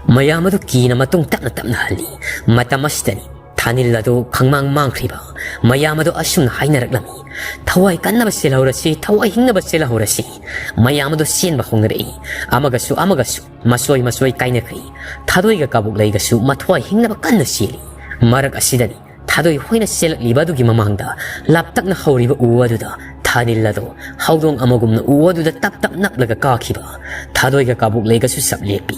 ꯃꯌꯥꯝ ꯑꯗꯨ ꯀꯤꯅ ꯃꯇꯨꯡ ꯇꯞꯅ ꯇꯞꯅ ꯍꯜꯂꯤ꯫ ꯃꯇꯝ ꯑꯁꯤꯗꯅꯤ ꯊꯥꯅꯤꯜ ꯑꯗꯨ ꯈꯪꯃꯥꯡ ꯃꯥꯡꯈ꯭ꯔꯤꯕ꯫ ꯃꯌꯥꯝ ꯑꯗꯨ ꯑꯁꯨꯝꯅ ꯍꯥꯏꯅꯔꯛꯂꯝꯃꯤ, "ꯊꯋꯥꯏ ꯀꯟꯅꯕ ꯆꯦꯜꯍꯧꯔꯁꯤ, ꯊꯋꯥꯏ ꯍꯤꯡꯅꯕ ꯆꯦꯜꯍꯧꯔꯁꯤ꯫" ꯃꯌꯥꯝ ꯑꯗꯨ ꯆꯦꯟꯕ ꯍꯧꯅꯔꯛꯏ꯫ ꯑꯃꯒꯁꯨ ꯑꯃꯒꯁꯨ ꯃꯆꯣꯏ ꯃꯆꯣꯏ ꯀꯥꯏꯅꯈ꯭ꯔꯤ꯫ ꯊꯥꯗꯣꯏꯒ ꯀꯥꯕꯨꯛꯂꯩꯒꯁꯨ ꯃꯊ꯭ꯋꯥꯏ ꯍꯤꯡꯅꯕ ꯀꯟꯅ ꯆꯦꯜꯂꯤ꯫ ꯃꯔꯛ ꯑꯁꯤꯗꯅꯤ ꯊꯥꯗꯣꯏ ꯍꯣꯏꯅ ꯆꯦꯜꯂꯛꯂꯤꯕ ꯑꯗꯨꯒꯤ ꯃꯃꯥꯡꯗ ꯂꯥꯞꯇꯛꯅ ꯍꯧꯔꯤꯕ ꯎ ꯑꯗꯨꯗ ꯊꯥꯅꯤꯜ ꯑꯗꯨ ꯍꯧꯗꯣꯡ ꯑꯃꯒꯨꯝꯅ ꯎ ꯑꯗꯨꯗ ꯇꯞ ꯇꯞ ꯅꯞꯂꯒ ꯀꯥꯈꯤꯕ꯫ ꯊꯥꯗꯣꯏꯒ ꯀꯥꯕꯨꯛꯂꯩꯒꯁꯨ ꯆꯞ ꯂꯦꯞꯄꯤ꯫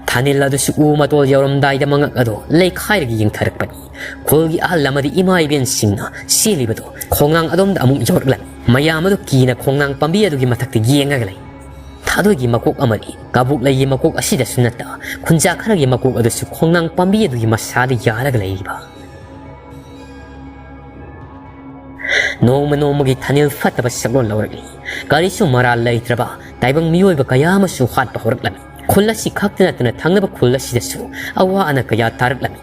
ꯊꯥꯅꯤꯜ ꯑꯗꯨꯁꯨ ꯎ ꯃꯇꯣꯜ ꯌꯧꯔꯝꯗꯥꯏꯗ ꯃꯉꯛ ꯑꯗꯨ ꯂꯩꯈꯥꯏꯔꯒ ꯌꯦꯡꯊꯔꯛꯄꯅꯤ꯫ ꯈꯨꯜꯒꯤ ꯑꯍꯜ ꯑꯃꯗꯤ ꯏꯃꯥ ꯏꯕꯦꯟꯁꯤꯡꯅ ꯆꯦꯜꯂꯤꯕꯗꯨ ꯈꯣꯡꯅꯥꯡ ꯑꯗꯣꯝꯗ ꯑꯃꯨꯛ ꯌꯧꯔꯛꯂꯝꯃꯤ꯫ ꯃꯌꯥꯝ ꯑꯗꯨ ꯀꯤꯅ ꯈꯣꯡꯅꯥꯡ ꯄꯥꯝꯕꯤ ꯑꯗꯨꯒꯤ ꯃꯊꯛꯇ ꯌꯦꯡꯉꯒ ꯂꯩ꯫ ꯊꯥꯗꯣꯏꯒꯤ ꯃꯀꯣꯛ ꯑꯃꯗꯤ ꯀꯥꯕꯨꯛꯂꯩꯒꯤ ꯃꯀꯣꯛ ꯑꯁꯤꯗꯁꯨ ꯅꯠꯇ, ꯈꯨꯟꯖꯥ ꯈꯔꯒꯤ ꯃꯀꯣꯛ ꯑꯗꯨꯁꯨ ꯈꯣꯡꯅꯥꯡ ꯄꯥꯝꯕꯤ ꯑꯗꯨꯒꯤ ꯃꯁꯥꯗ ꯌꯥꯔꯒ ꯂꯩꯔꯤꯕ꯫ ꯅꯣꯡꯃ ꯅꯣꯡꯃꯒꯤ ꯊꯥꯅꯤꯜ ꯐꯠꯇꯕ ꯁꯛꯂꯣꯟ ꯂꯧꯔꯛꯂꯤ꯫ ꯀꯔꯤꯁꯨ ꯃꯔꯥꯜ ꯂꯩꯇ꯭ꯔꯕ ꯇꯥꯏꯕꯪ ꯃꯤꯑꯣꯏꯕ ꯀꯌꯥ ꯑꯃꯁꯨ ꯍꯥꯠꯄ ꯍꯧꯔꯛꯂꯝꯃꯤ꯫ ꯈꯨꯜ ꯑꯁꯤ ꯈꯛꯇ ꯅꯠꯇꯅ ꯊꯪꯅꯕ ꯈꯨꯜ ꯑꯁꯤꯗꯁꯨ ꯑꯋꯥ ꯑꯅꯥ ꯀꯌꯥ ꯇꯥꯔꯛꯂꯝꯃꯤ꯫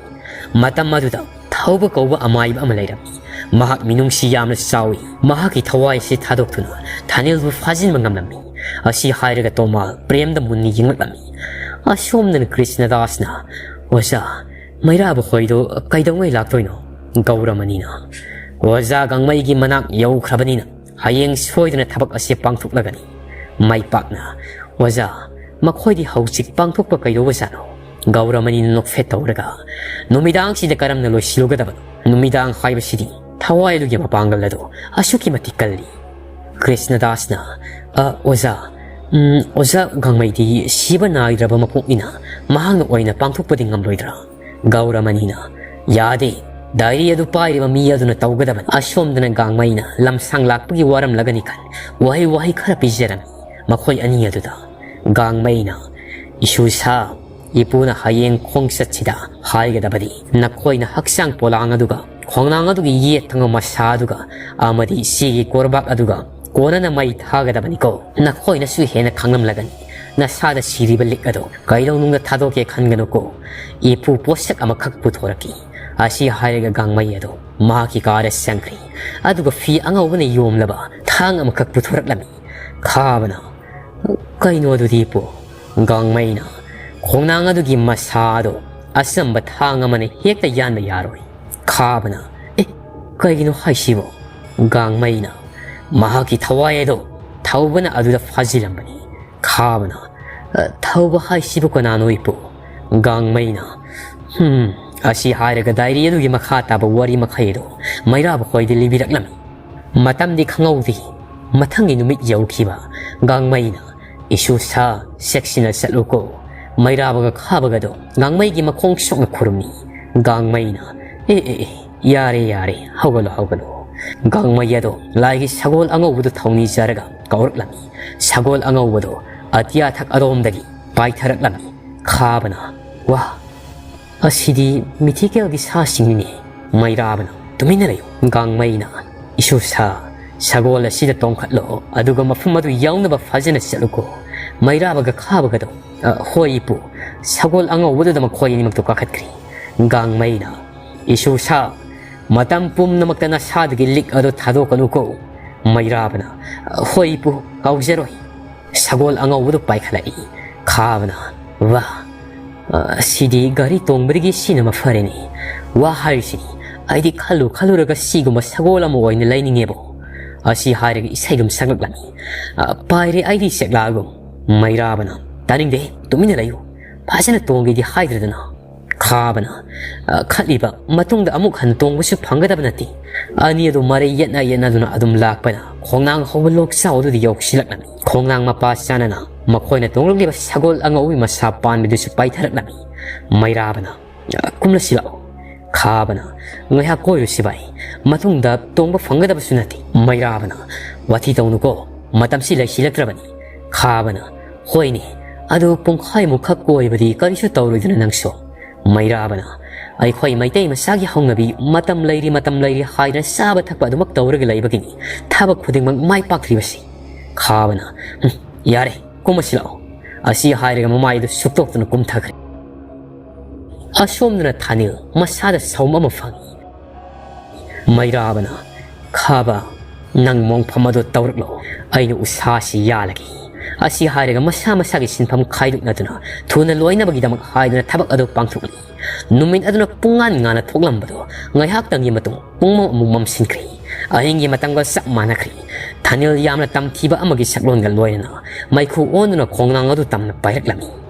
ꯃꯇꯝ ꯑꯗꯨꯗ ꯊꯧꯕ ꯀꯧꯕ ꯑꯃꯥꯏꯕ ꯑꯃ ꯂꯩꯔꯝꯃꯤ꯫ ꯃꯍꯥꯛ ꯃꯤꯅꯨꯡꯁꯤ ꯌꯥꯝꯅ ꯆꯥꯎꯏ꯫ ꯃꯍꯥꯛꯀꯤ ꯊꯋꯥꯏ ꯑꯁꯤ ꯊꯥꯗꯣꯛꯇꯨꯅ ꯊꯥꯅꯤꯜꯕꯨ ꯐꯥꯖꯤꯟꯕ ꯉꯝꯂꯝꯃꯤ꯫ ꯑꯁꯤ ꯍꯥꯏꯔꯒ ꯇꯣꯃꯥꯜ ꯄ꯭ꯔꯦꯝꯗ ꯃꯨꯟꯅ ꯌꯦꯡꯂꯛꯂꯝꯃꯤ꯫ ꯑꯁꯣꯝꯗꯅ ꯀ꯭ꯔꯤꯁꯅꯗꯥꯁꯅ, "ꯑꯣꯖꯥ, ꯃꯩꯔꯥꯕ ꯈꯣꯏꯗꯣ ꯀꯩꯗꯧꯉꯩ ꯂꯥꯛꯇꯣꯏꯅꯣ?" ꯒꯧꯔꯃꯅꯤꯅ, "ꯑꯣꯖꯥ ꯒꯥꯡꯃꯩꯒꯤ ꯃꯅꯥꯛ ꯌꯧꯈ꯭ꯔꯕꯅꯤꯅ ꯍꯌꯦꯡ ꯁꯣꯏꯗꯅ ꯊꯕꯛ ꯑꯁꯤ ꯄꯥꯡꯊꯣꯛꯂꯒꯅꯤ꯫ ꯃꯥꯏ ꯄꯥꯛꯅ꯫ ꯑꯣꯖꯥ, ꯃꯈꯣꯏꯗꯤ ꯍꯧꯖꯤꯛ ꯄꯥꯡꯊꯣꯛꯄ ꯀꯩꯗꯧꯕꯖꯥꯠꯅꯣ?" ꯒꯧꯔꯃꯅꯤꯅ ꯅꯣꯛꯐꯦꯠ ꯇꯧꯔꯒ, "ꯅꯨꯃꯤꯗꯥꯡꯁꯤꯗ ꯀꯔꯝꯅ ꯂꯣꯏꯁꯤꯜꯂꯨꯒꯗꯕꯅꯣ? ꯅꯨꯃꯤꯗꯥꯡ ꯍꯥꯏꯕꯁꯤꯗꯤ ꯊꯋꯥꯏ ꯑꯗꯨꯒꯤ ꯃꯄꯥꯡꯒꯜ ꯑꯗꯨ ꯑꯁꯨꯛꯀꯤ ꯃꯇꯤꯛ ꯀꯜꯂꯤ꯫" ꯀ꯭ꯔꯤꯁꯅꯗꯥꯁꯅ, "ꯑ, ꯑꯣꯖꯥ, ꯎꯝ, ꯑꯣꯖꯥ ꯒꯥꯡꯃꯩꯗꯤ ꯁꯤꯕ ꯅꯥꯏꯗ꯭ꯔꯕ ꯃꯄꯣꯛꯅꯤꯅ ꯃꯍꯥꯛꯅ ꯑꯣꯏꯅ ꯄꯥꯡꯊꯣꯛꯄꯗꯤ ꯉꯝꯂꯣꯏꯗ꯭ꯔꯥ?" ꯒꯧꯔꯃꯅꯤꯅ, "ꯌꯥꯗꯦ, ꯗꯥꯏꯔꯤ ꯑꯗꯨ ꯄꯥꯏꯔꯤꯕ ꯃꯤ ꯑꯗꯨꯅ ꯇꯧꯒꯗꯕꯅꯤ꯫" ꯑꯁꯣꯝꯗꯅ ꯒꯥꯡꯃꯩꯅ ꯂꯝꯁꯥꯡ ꯂꯥꯛꯄꯒꯤ ꯋꯥꯔꯝꯂꯒꯅꯤ ꯈꯟ ꯋꯥꯍꯩ ꯋꯥꯍꯩ ꯈꯔ ꯄꯤꯖꯔꯝꯃꯤ꯫ ꯃꯈꯣꯏ ꯑꯅꯤ ꯑꯗꯨꯗ ꯒꯥꯡꯃꯩꯅ, "ꯏꯁꯨ ꯁꯥ, ꯏꯄꯨꯅ ꯍꯌꯦꯡ ꯈꯣꯡꯆꯠꯁꯤꯗ ꯍꯥꯏꯒꯗꯕꯗꯤ ꯅꯈꯣꯏꯅ ꯍꯛꯆꯥꯡ ꯄꯣꯂꯥꯡ ꯑꯗꯨꯒ ꯈꯣꯡꯅꯥꯡ ꯑꯗꯨꯒꯤ ꯌꯦꯠ ꯊꯪꯕ ꯃꯁꯥ ꯑꯗꯨꯒ ꯑꯃꯗꯤ ꯁꯤꯒꯤ ꯀꯣꯔꯕꯥꯛ ꯑꯗꯨꯒ ꯀꯣꯟꯅꯅ ꯃꯩ ꯊꯥꯒꯗꯕꯅꯤꯀꯣ꯫ ꯅꯈꯣꯏꯅꯁꯨ ꯍꯦꯟꯅ ꯈꯪꯂꯝꯂꯒꯅꯤ꯫ ꯅꯁꯥꯗ ꯁꯤꯔꯤꯕ ꯂꯤꯛ ꯑꯗꯨ ꯀꯩꯗꯧꯅꯨꯡꯗ ꯊꯥꯗꯣꯛꯀꯦ ꯈꯟꯒꯅꯨꯀꯣ꯫ ꯏꯄꯨ ꯄꯣꯠꯁꯛ ꯑꯃꯈꯛ ꯄꯨꯊꯣꯔꯛꯈꯤ꯫" ꯑꯁꯤ ꯍꯥꯏꯔꯒ ꯒꯥꯡꯃꯩ ꯑꯗꯨ ꯃꯍꯥꯛꯀꯤ ꯀꯥꯗ ꯆꯪꯈ꯭ꯔꯤ꯫ ꯑꯗꯨꯒ ꯐꯤ ꯑꯉꯧꯕꯅ ꯌꯣꯝꯂꯕ ꯊꯥꯡ ꯑꯃꯈꯛ ꯄꯨꯊꯣꯔꯛꯂꯝꯃꯤ꯫ ꯈꯥꯕꯅ, "ꯀꯩꯅꯣ ꯑꯗꯨꯗꯤ ꯏꯄꯨ?" ꯒꯥꯡꯃꯩꯅ, "ꯈꯣꯡꯅꯥꯡ ꯑꯗꯨꯒꯤ ꯃꯁꯥ ꯑꯗꯨ ꯑꯆꯝꯕ ꯊꯥꯡ ꯑꯃꯅ ꯍꯦꯛꯇ ꯌꯥꯟꯕ ꯌꯥꯔꯣꯏ꯫" ꯈꯥꯕꯅ, "ꯑꯦ, ꯀꯩꯒꯤꯅꯣ ꯍꯥꯏꯁꯤꯕꯣ?" ꯒꯥꯡꯃꯩꯅ, "ꯃꯍꯥꯛꯀꯤ ꯊꯋꯥꯏ ꯑꯗꯣ ꯊꯧꯕꯅ ꯑꯗꯨꯗ ꯐꯥꯖꯤꯜꯂꯝꯕꯅꯤ꯫" ꯈꯥꯕꯅ, "ꯑ, ꯊꯧꯕ ꯍꯥꯏꯁꯤꯕꯨ ꯀꯅꯥꯅꯣ ꯏꯄꯨ?" ꯒꯥꯡꯃꯩꯅ, "ꯍꯨꯝ," ꯑꯁꯤ ꯍꯥꯏꯔꯒ ꯗꯥꯏꯔꯤ ꯑꯗꯨꯒꯤ ꯃꯈꯥ ꯇꯥꯕ ꯋꯥꯔꯤ ꯃꯈꯩ ꯑꯗꯨ ꯃꯩꯔꯥꯕ ꯈꯣꯏꯗ ꯂꯤꯕꯤꯔꯛꯂꯝꯃꯤ꯫ ꯃꯇꯝꯗꯤ ꯈꯪꯍꯧꯗꯦ꯫ ꯃꯊꯪꯒꯤ ꯅꯨꯃꯤꯠ ꯌꯧꯈꯤꯕ꯫ ꯒꯥꯡꯃꯩꯅ, "ꯏꯁꯨ ꯁꯥ, ꯆꯦꯛꯁꯤꯟꯅ ꯆꯠꯂꯨꯀꯣ꯫" ꯃꯩꯔꯥꯕꯒ ꯈꯥꯕꯒꯗꯣ ꯒꯥꯡꯃꯩꯒꯤ ꯃꯈꯣꯡ ꯁꯣꯛꯅ ꯈꯨꯔꯨꯝꯃꯤ꯫ ꯒꯥꯡꯃꯩꯅ, "ꯑꯦ, ꯑꯦ, ꯑꯦ, ꯌꯥꯔꯦ, ꯌꯥꯔꯦ, ꯍꯧꯒꯠꯂꯣ, ꯍꯧꯒꯠꯂꯣ꯫" ꯒꯥꯡꯃꯩ ꯑꯗꯣ ꯂꯥꯏꯒꯤ ꯁꯒꯣꯜ ꯑꯉꯧꯕꯗꯨ ꯊꯧꯅꯤꯖꯔꯒ ꯀꯧꯔꯛꯂꯝꯃꯤ꯫ ꯁꯒꯣꯜ ꯑꯉꯧꯕꯗꯣ ꯑꯇꯤꯌꯥ ꯊꯛ ꯑꯗꯣꯝꯗꯒꯤ ꯄꯥꯏꯊꯔꯛꯂꯝꯃꯤ꯫ ꯈꯥꯕꯅ, "ꯋꯥ, ꯑꯁꯤꯗꯤ ꯃꯤꯊꯤꯀꯦꯜꯒꯤ ꯁꯥꯁꯤꯡꯅꯤꯅꯦ꯫" ꯃꯩꯔꯥꯕꯅ, "ꯇꯨꯃꯤꯟꯅ ꯂꯩꯌꯨ꯫" ꯒꯥꯡꯃꯩꯅ, "ꯏꯁꯨ ꯁꯥ, "ꯁꯒꯣꯜ ꯑꯁꯤꯗ ꯇꯣꯡꯈꯠꯂꯣ, ꯑꯗꯨꯒ ꯃꯐꯝ ꯑꯗꯨ ꯌꯧꯅꯕ ꯐꯖꯅ ꯆꯠꯂꯨꯀꯣ꯫" ꯃꯩꯔꯥꯕꯒ ꯈꯥꯕꯒꯗꯣ, "ꯑ, ꯍꯣꯏ ꯏꯄꯨ꯫" ꯁꯒꯣꯜ ꯑꯉꯧꯕꯗꯨꯗ ꯃꯈꯣꯏ ꯑꯅꯤꯃꯛꯇꯨ ꯀꯥꯈꯠꯈ꯭ꯔꯤ꯫ ꯒꯥꯡꯃꯩꯅ, "ꯏꯁꯨ ꯁꯥ, ꯃꯇꯝ ꯄꯨꯝꯅꯃꯛꯇ ꯅꯁꯥꯗꯒꯤ ꯂꯤꯛ ꯑꯗꯨ ꯊꯥꯗꯣꯛꯀꯅꯨꯀꯣ꯫" ꯃꯩꯔꯥꯕꯅ, "ꯑ, ꯍꯣꯏ ꯏꯄꯨ, ꯀꯥꯎꯖꯔꯣꯏ꯫" ꯁꯒꯣꯜ ꯑꯉꯧꯕꯗꯨ ꯄꯥꯏꯈꯠꯂꯛꯏ꯫ ꯈꯥꯕꯅ, "ꯋꯥ, ꯑ, ꯁꯤꯗꯤ ꯒꯥꯔꯤ ꯇꯣꯡꯕꯗꯒꯤ ꯁꯤꯅ ꯃꯐꯔꯦꯅꯦ꯫ ꯋꯥ ꯍꯥꯏꯔꯤꯁꯤꯅꯤ, ꯑꯩꯗꯤ ꯈꯜꯂꯨ ꯈꯜꯂꯨꯔꯒ ꯁꯤꯒꯨꯝꯕ ꯁꯒꯣꯜ ꯑꯃ ꯑꯣꯏꯅ ꯂꯩꯅꯤꯡꯉꯦꯕꯣ꯫ ꯑꯁꯤ ꯍꯥꯏꯔꯒ ꯏꯁꯩꯒꯨꯝ ꯁꯛꯂꯛꯂꯝꯃꯤ꯫ ꯑ, ꯄꯥꯏꯔꯦ ꯑꯩꯗꯤ ꯁꯦꯛꯂꯥꯒꯨꯝ꯫" ꯃꯩꯔꯥꯕꯅ, "ꯇꯥꯅꯤꯡꯗꯦ, ꯇꯨꯃꯤꯟꯅ ꯂꯩꯌꯨ꯫ ꯐꯖꯅ ꯇꯣꯡꯒꯦꯗꯤ ꯍꯥꯏꯗ꯭ꯔꯗꯅ꯫" ꯈꯥꯕꯅ, ꯑ, ꯈꯠꯂꯤꯕ, "ꯃꯇꯨꯡꯗ ꯑꯃꯨꯛ ꯍꯟꯅ ꯇꯣꯡꯕꯁꯨ ꯐꯪꯒꯗꯕ ꯅꯠꯇꯦ꯫" ꯑꯅꯤ ꯑꯗꯨ ꯃꯔꯩ ꯌꯦꯠꯅ ꯌꯦꯠꯅꯗꯨꯅ ꯑꯗꯨꯝ ꯂꯥꯛꯄꯅ ꯈꯣꯡꯅꯥꯡ ꯍꯧꯕ ꯂꯣꯛꯆꯥꯎ ꯑꯗꯨꯗ ꯌꯧꯁꯤꯜꯂꯛꯂꯝꯃꯤ꯫ ꯈꯣꯡꯅꯥꯡ ꯃꯄꯥ ꯆꯥꯅꯅ ꯃꯈꯣꯏꯅ ꯇꯣꯡꯂꯛꯂꯤꯕ ꯁꯒꯣꯜ ꯑꯉꯧꯕꯒꯤ ꯃꯁꯥ ꯄꯥꯟꯕꯗꯨꯁꯨ ꯄꯥꯏꯊꯔꯛꯂꯝꯃꯤ꯫ ꯃꯩꯔꯥꯕꯅ, "ꯑ, ꯀꯨꯝꯂꯁꯤ ꯂꯥꯛꯑꯣ꯫" ꯈꯥꯕꯅ, "ꯉꯥꯏꯍꯥꯛ ꯀꯣꯏꯔꯨꯁꯤ ꯚꯥꯏ, ꯃꯇꯨꯡꯗ ꯇꯣꯡꯕ ꯐꯪꯒꯗꯕꯁꯨ ꯅꯠꯇꯦ꯫" ꯃꯩꯔꯥꯕꯅ, "ꯋꯥꯊꯤ ꯇꯧꯅꯨꯀꯣ, ꯃꯇꯝꯁꯤ ꯂꯩꯁꯤꯜꯂꯛꯇ꯭ꯔꯕꯅꯤ꯫" ꯈꯥꯕꯅ, "ꯍꯣꯏꯅꯦ, ꯑꯗꯨ ꯄꯨꯡꯈꯥꯏꯃꯨꯛꯈꯛ ꯀꯣꯏꯕꯗꯤ ꯀꯔꯤꯁꯨ ꯇꯧꯔꯣꯏꯗꯅ ꯅꯪꯁꯨ꯫" ꯃꯩꯔꯥꯕꯅ, "ꯑꯩꯈꯣꯏ ꯃꯩꯇꯩ ꯃꯆꯥꯒꯤ ꯍꯧꯅꯕꯤ ꯃꯇꯝ ꯂꯩꯔꯤ, ꯃꯇꯝ ꯂꯩꯔꯤ ꯍꯥꯏꯗꯅ ꯆꯥꯕ ꯊꯛꯄ ꯑꯗꯨꯃꯛ ꯇꯧꯔꯒ ꯂꯩꯕꯒꯤꯅꯤ ꯊꯕꯛ ꯈꯨꯗꯤꯡꯃꯛ ꯃꯥꯏ ꯄꯥꯛꯇ꯭ꯔꯤꯕꯁꯤ꯫" ꯈꯥꯕꯅ, "ꯍꯨꯝ, ꯌꯥꯔꯦ, ꯀꯨꯝꯃꯁꯤ ꯂꯥꯛꯑꯣ꯫ ꯑꯁꯤ ꯍꯥꯏꯔꯒ ꯃꯃꯥꯏꯗꯨ ꯁꯨꯛꯇꯣꯛꯇꯨꯅ ꯀꯨꯝꯊꯈ꯭ꯔꯦ꯫ ꯑꯁꯣꯝꯗꯅ ꯊꯥꯅꯤꯜ ꯃꯁꯥꯗ ꯁꯥꯎꯝ ꯑꯃ ꯐꯪꯏ꯫ ꯃꯩꯔꯥꯕꯅ, "ꯈꯥꯕ, ꯅꯪ ꯃꯣꯡꯐꯝ ꯑꯗꯨ ꯇꯧꯔꯛꯂꯣ, ꯑꯩꯅ ꯎꯁꯥꯁꯤ ꯌꯥꯜꯂꯒꯦ꯫" ꯑꯁꯤ ꯍꯥꯏꯔꯒ ꯃꯁꯥ ꯃꯁꯥꯒꯤ ꯁꯤꯟꯐꯝ ꯈꯥꯏꯗꯣꯛꯅꯗꯨꯅ ꯊꯨꯅ ꯂꯣꯏꯅꯕꯒꯤꯗꯃꯛ ꯍꯥꯏꯗꯨꯅ ꯊꯕꯛ ꯑꯗꯨ ꯄꯥꯡꯊꯣꯛꯂꯤ꯫ ꯅꯨꯃꯤꯠ ꯑꯗꯨꯅ ꯄꯨꯡꯉꯥꯟ ꯉꯥꯟꯅ ꯊꯣꯛꯂꯝꯕꯗꯨ ꯉꯥꯏꯍꯥꯛꯇꯪꯒꯤ ꯃꯇꯨꯡ ꯄꯨꯡꯃꯝ ꯑꯃꯨꯛ ꯃꯝꯁꯤꯟꯈ꯭ꯔꯦ꯫ ꯑꯍꯤꯡꯒꯤ ꯃꯇꯝꯒ ꯆꯞ ꯃꯥꯟꯅꯈ꯭ꯔꯦ꯫ ꯊꯥꯅꯤꯜ ꯌꯥꯝꯅ ꯇꯝꯊꯤꯕ ꯑꯃꯒꯤ ꯁꯛꯂꯣꯟꯒ ꯂꯣꯏꯅꯅ ꯃꯩꯈꯨ ꯑꯣꯟꯗꯨꯅ ꯈꯣꯡꯅꯥꯡ ꯑꯗꯨ ꯇꯝꯅ ꯄꯥꯏꯔꯛꯂꯝꯃꯤ꯫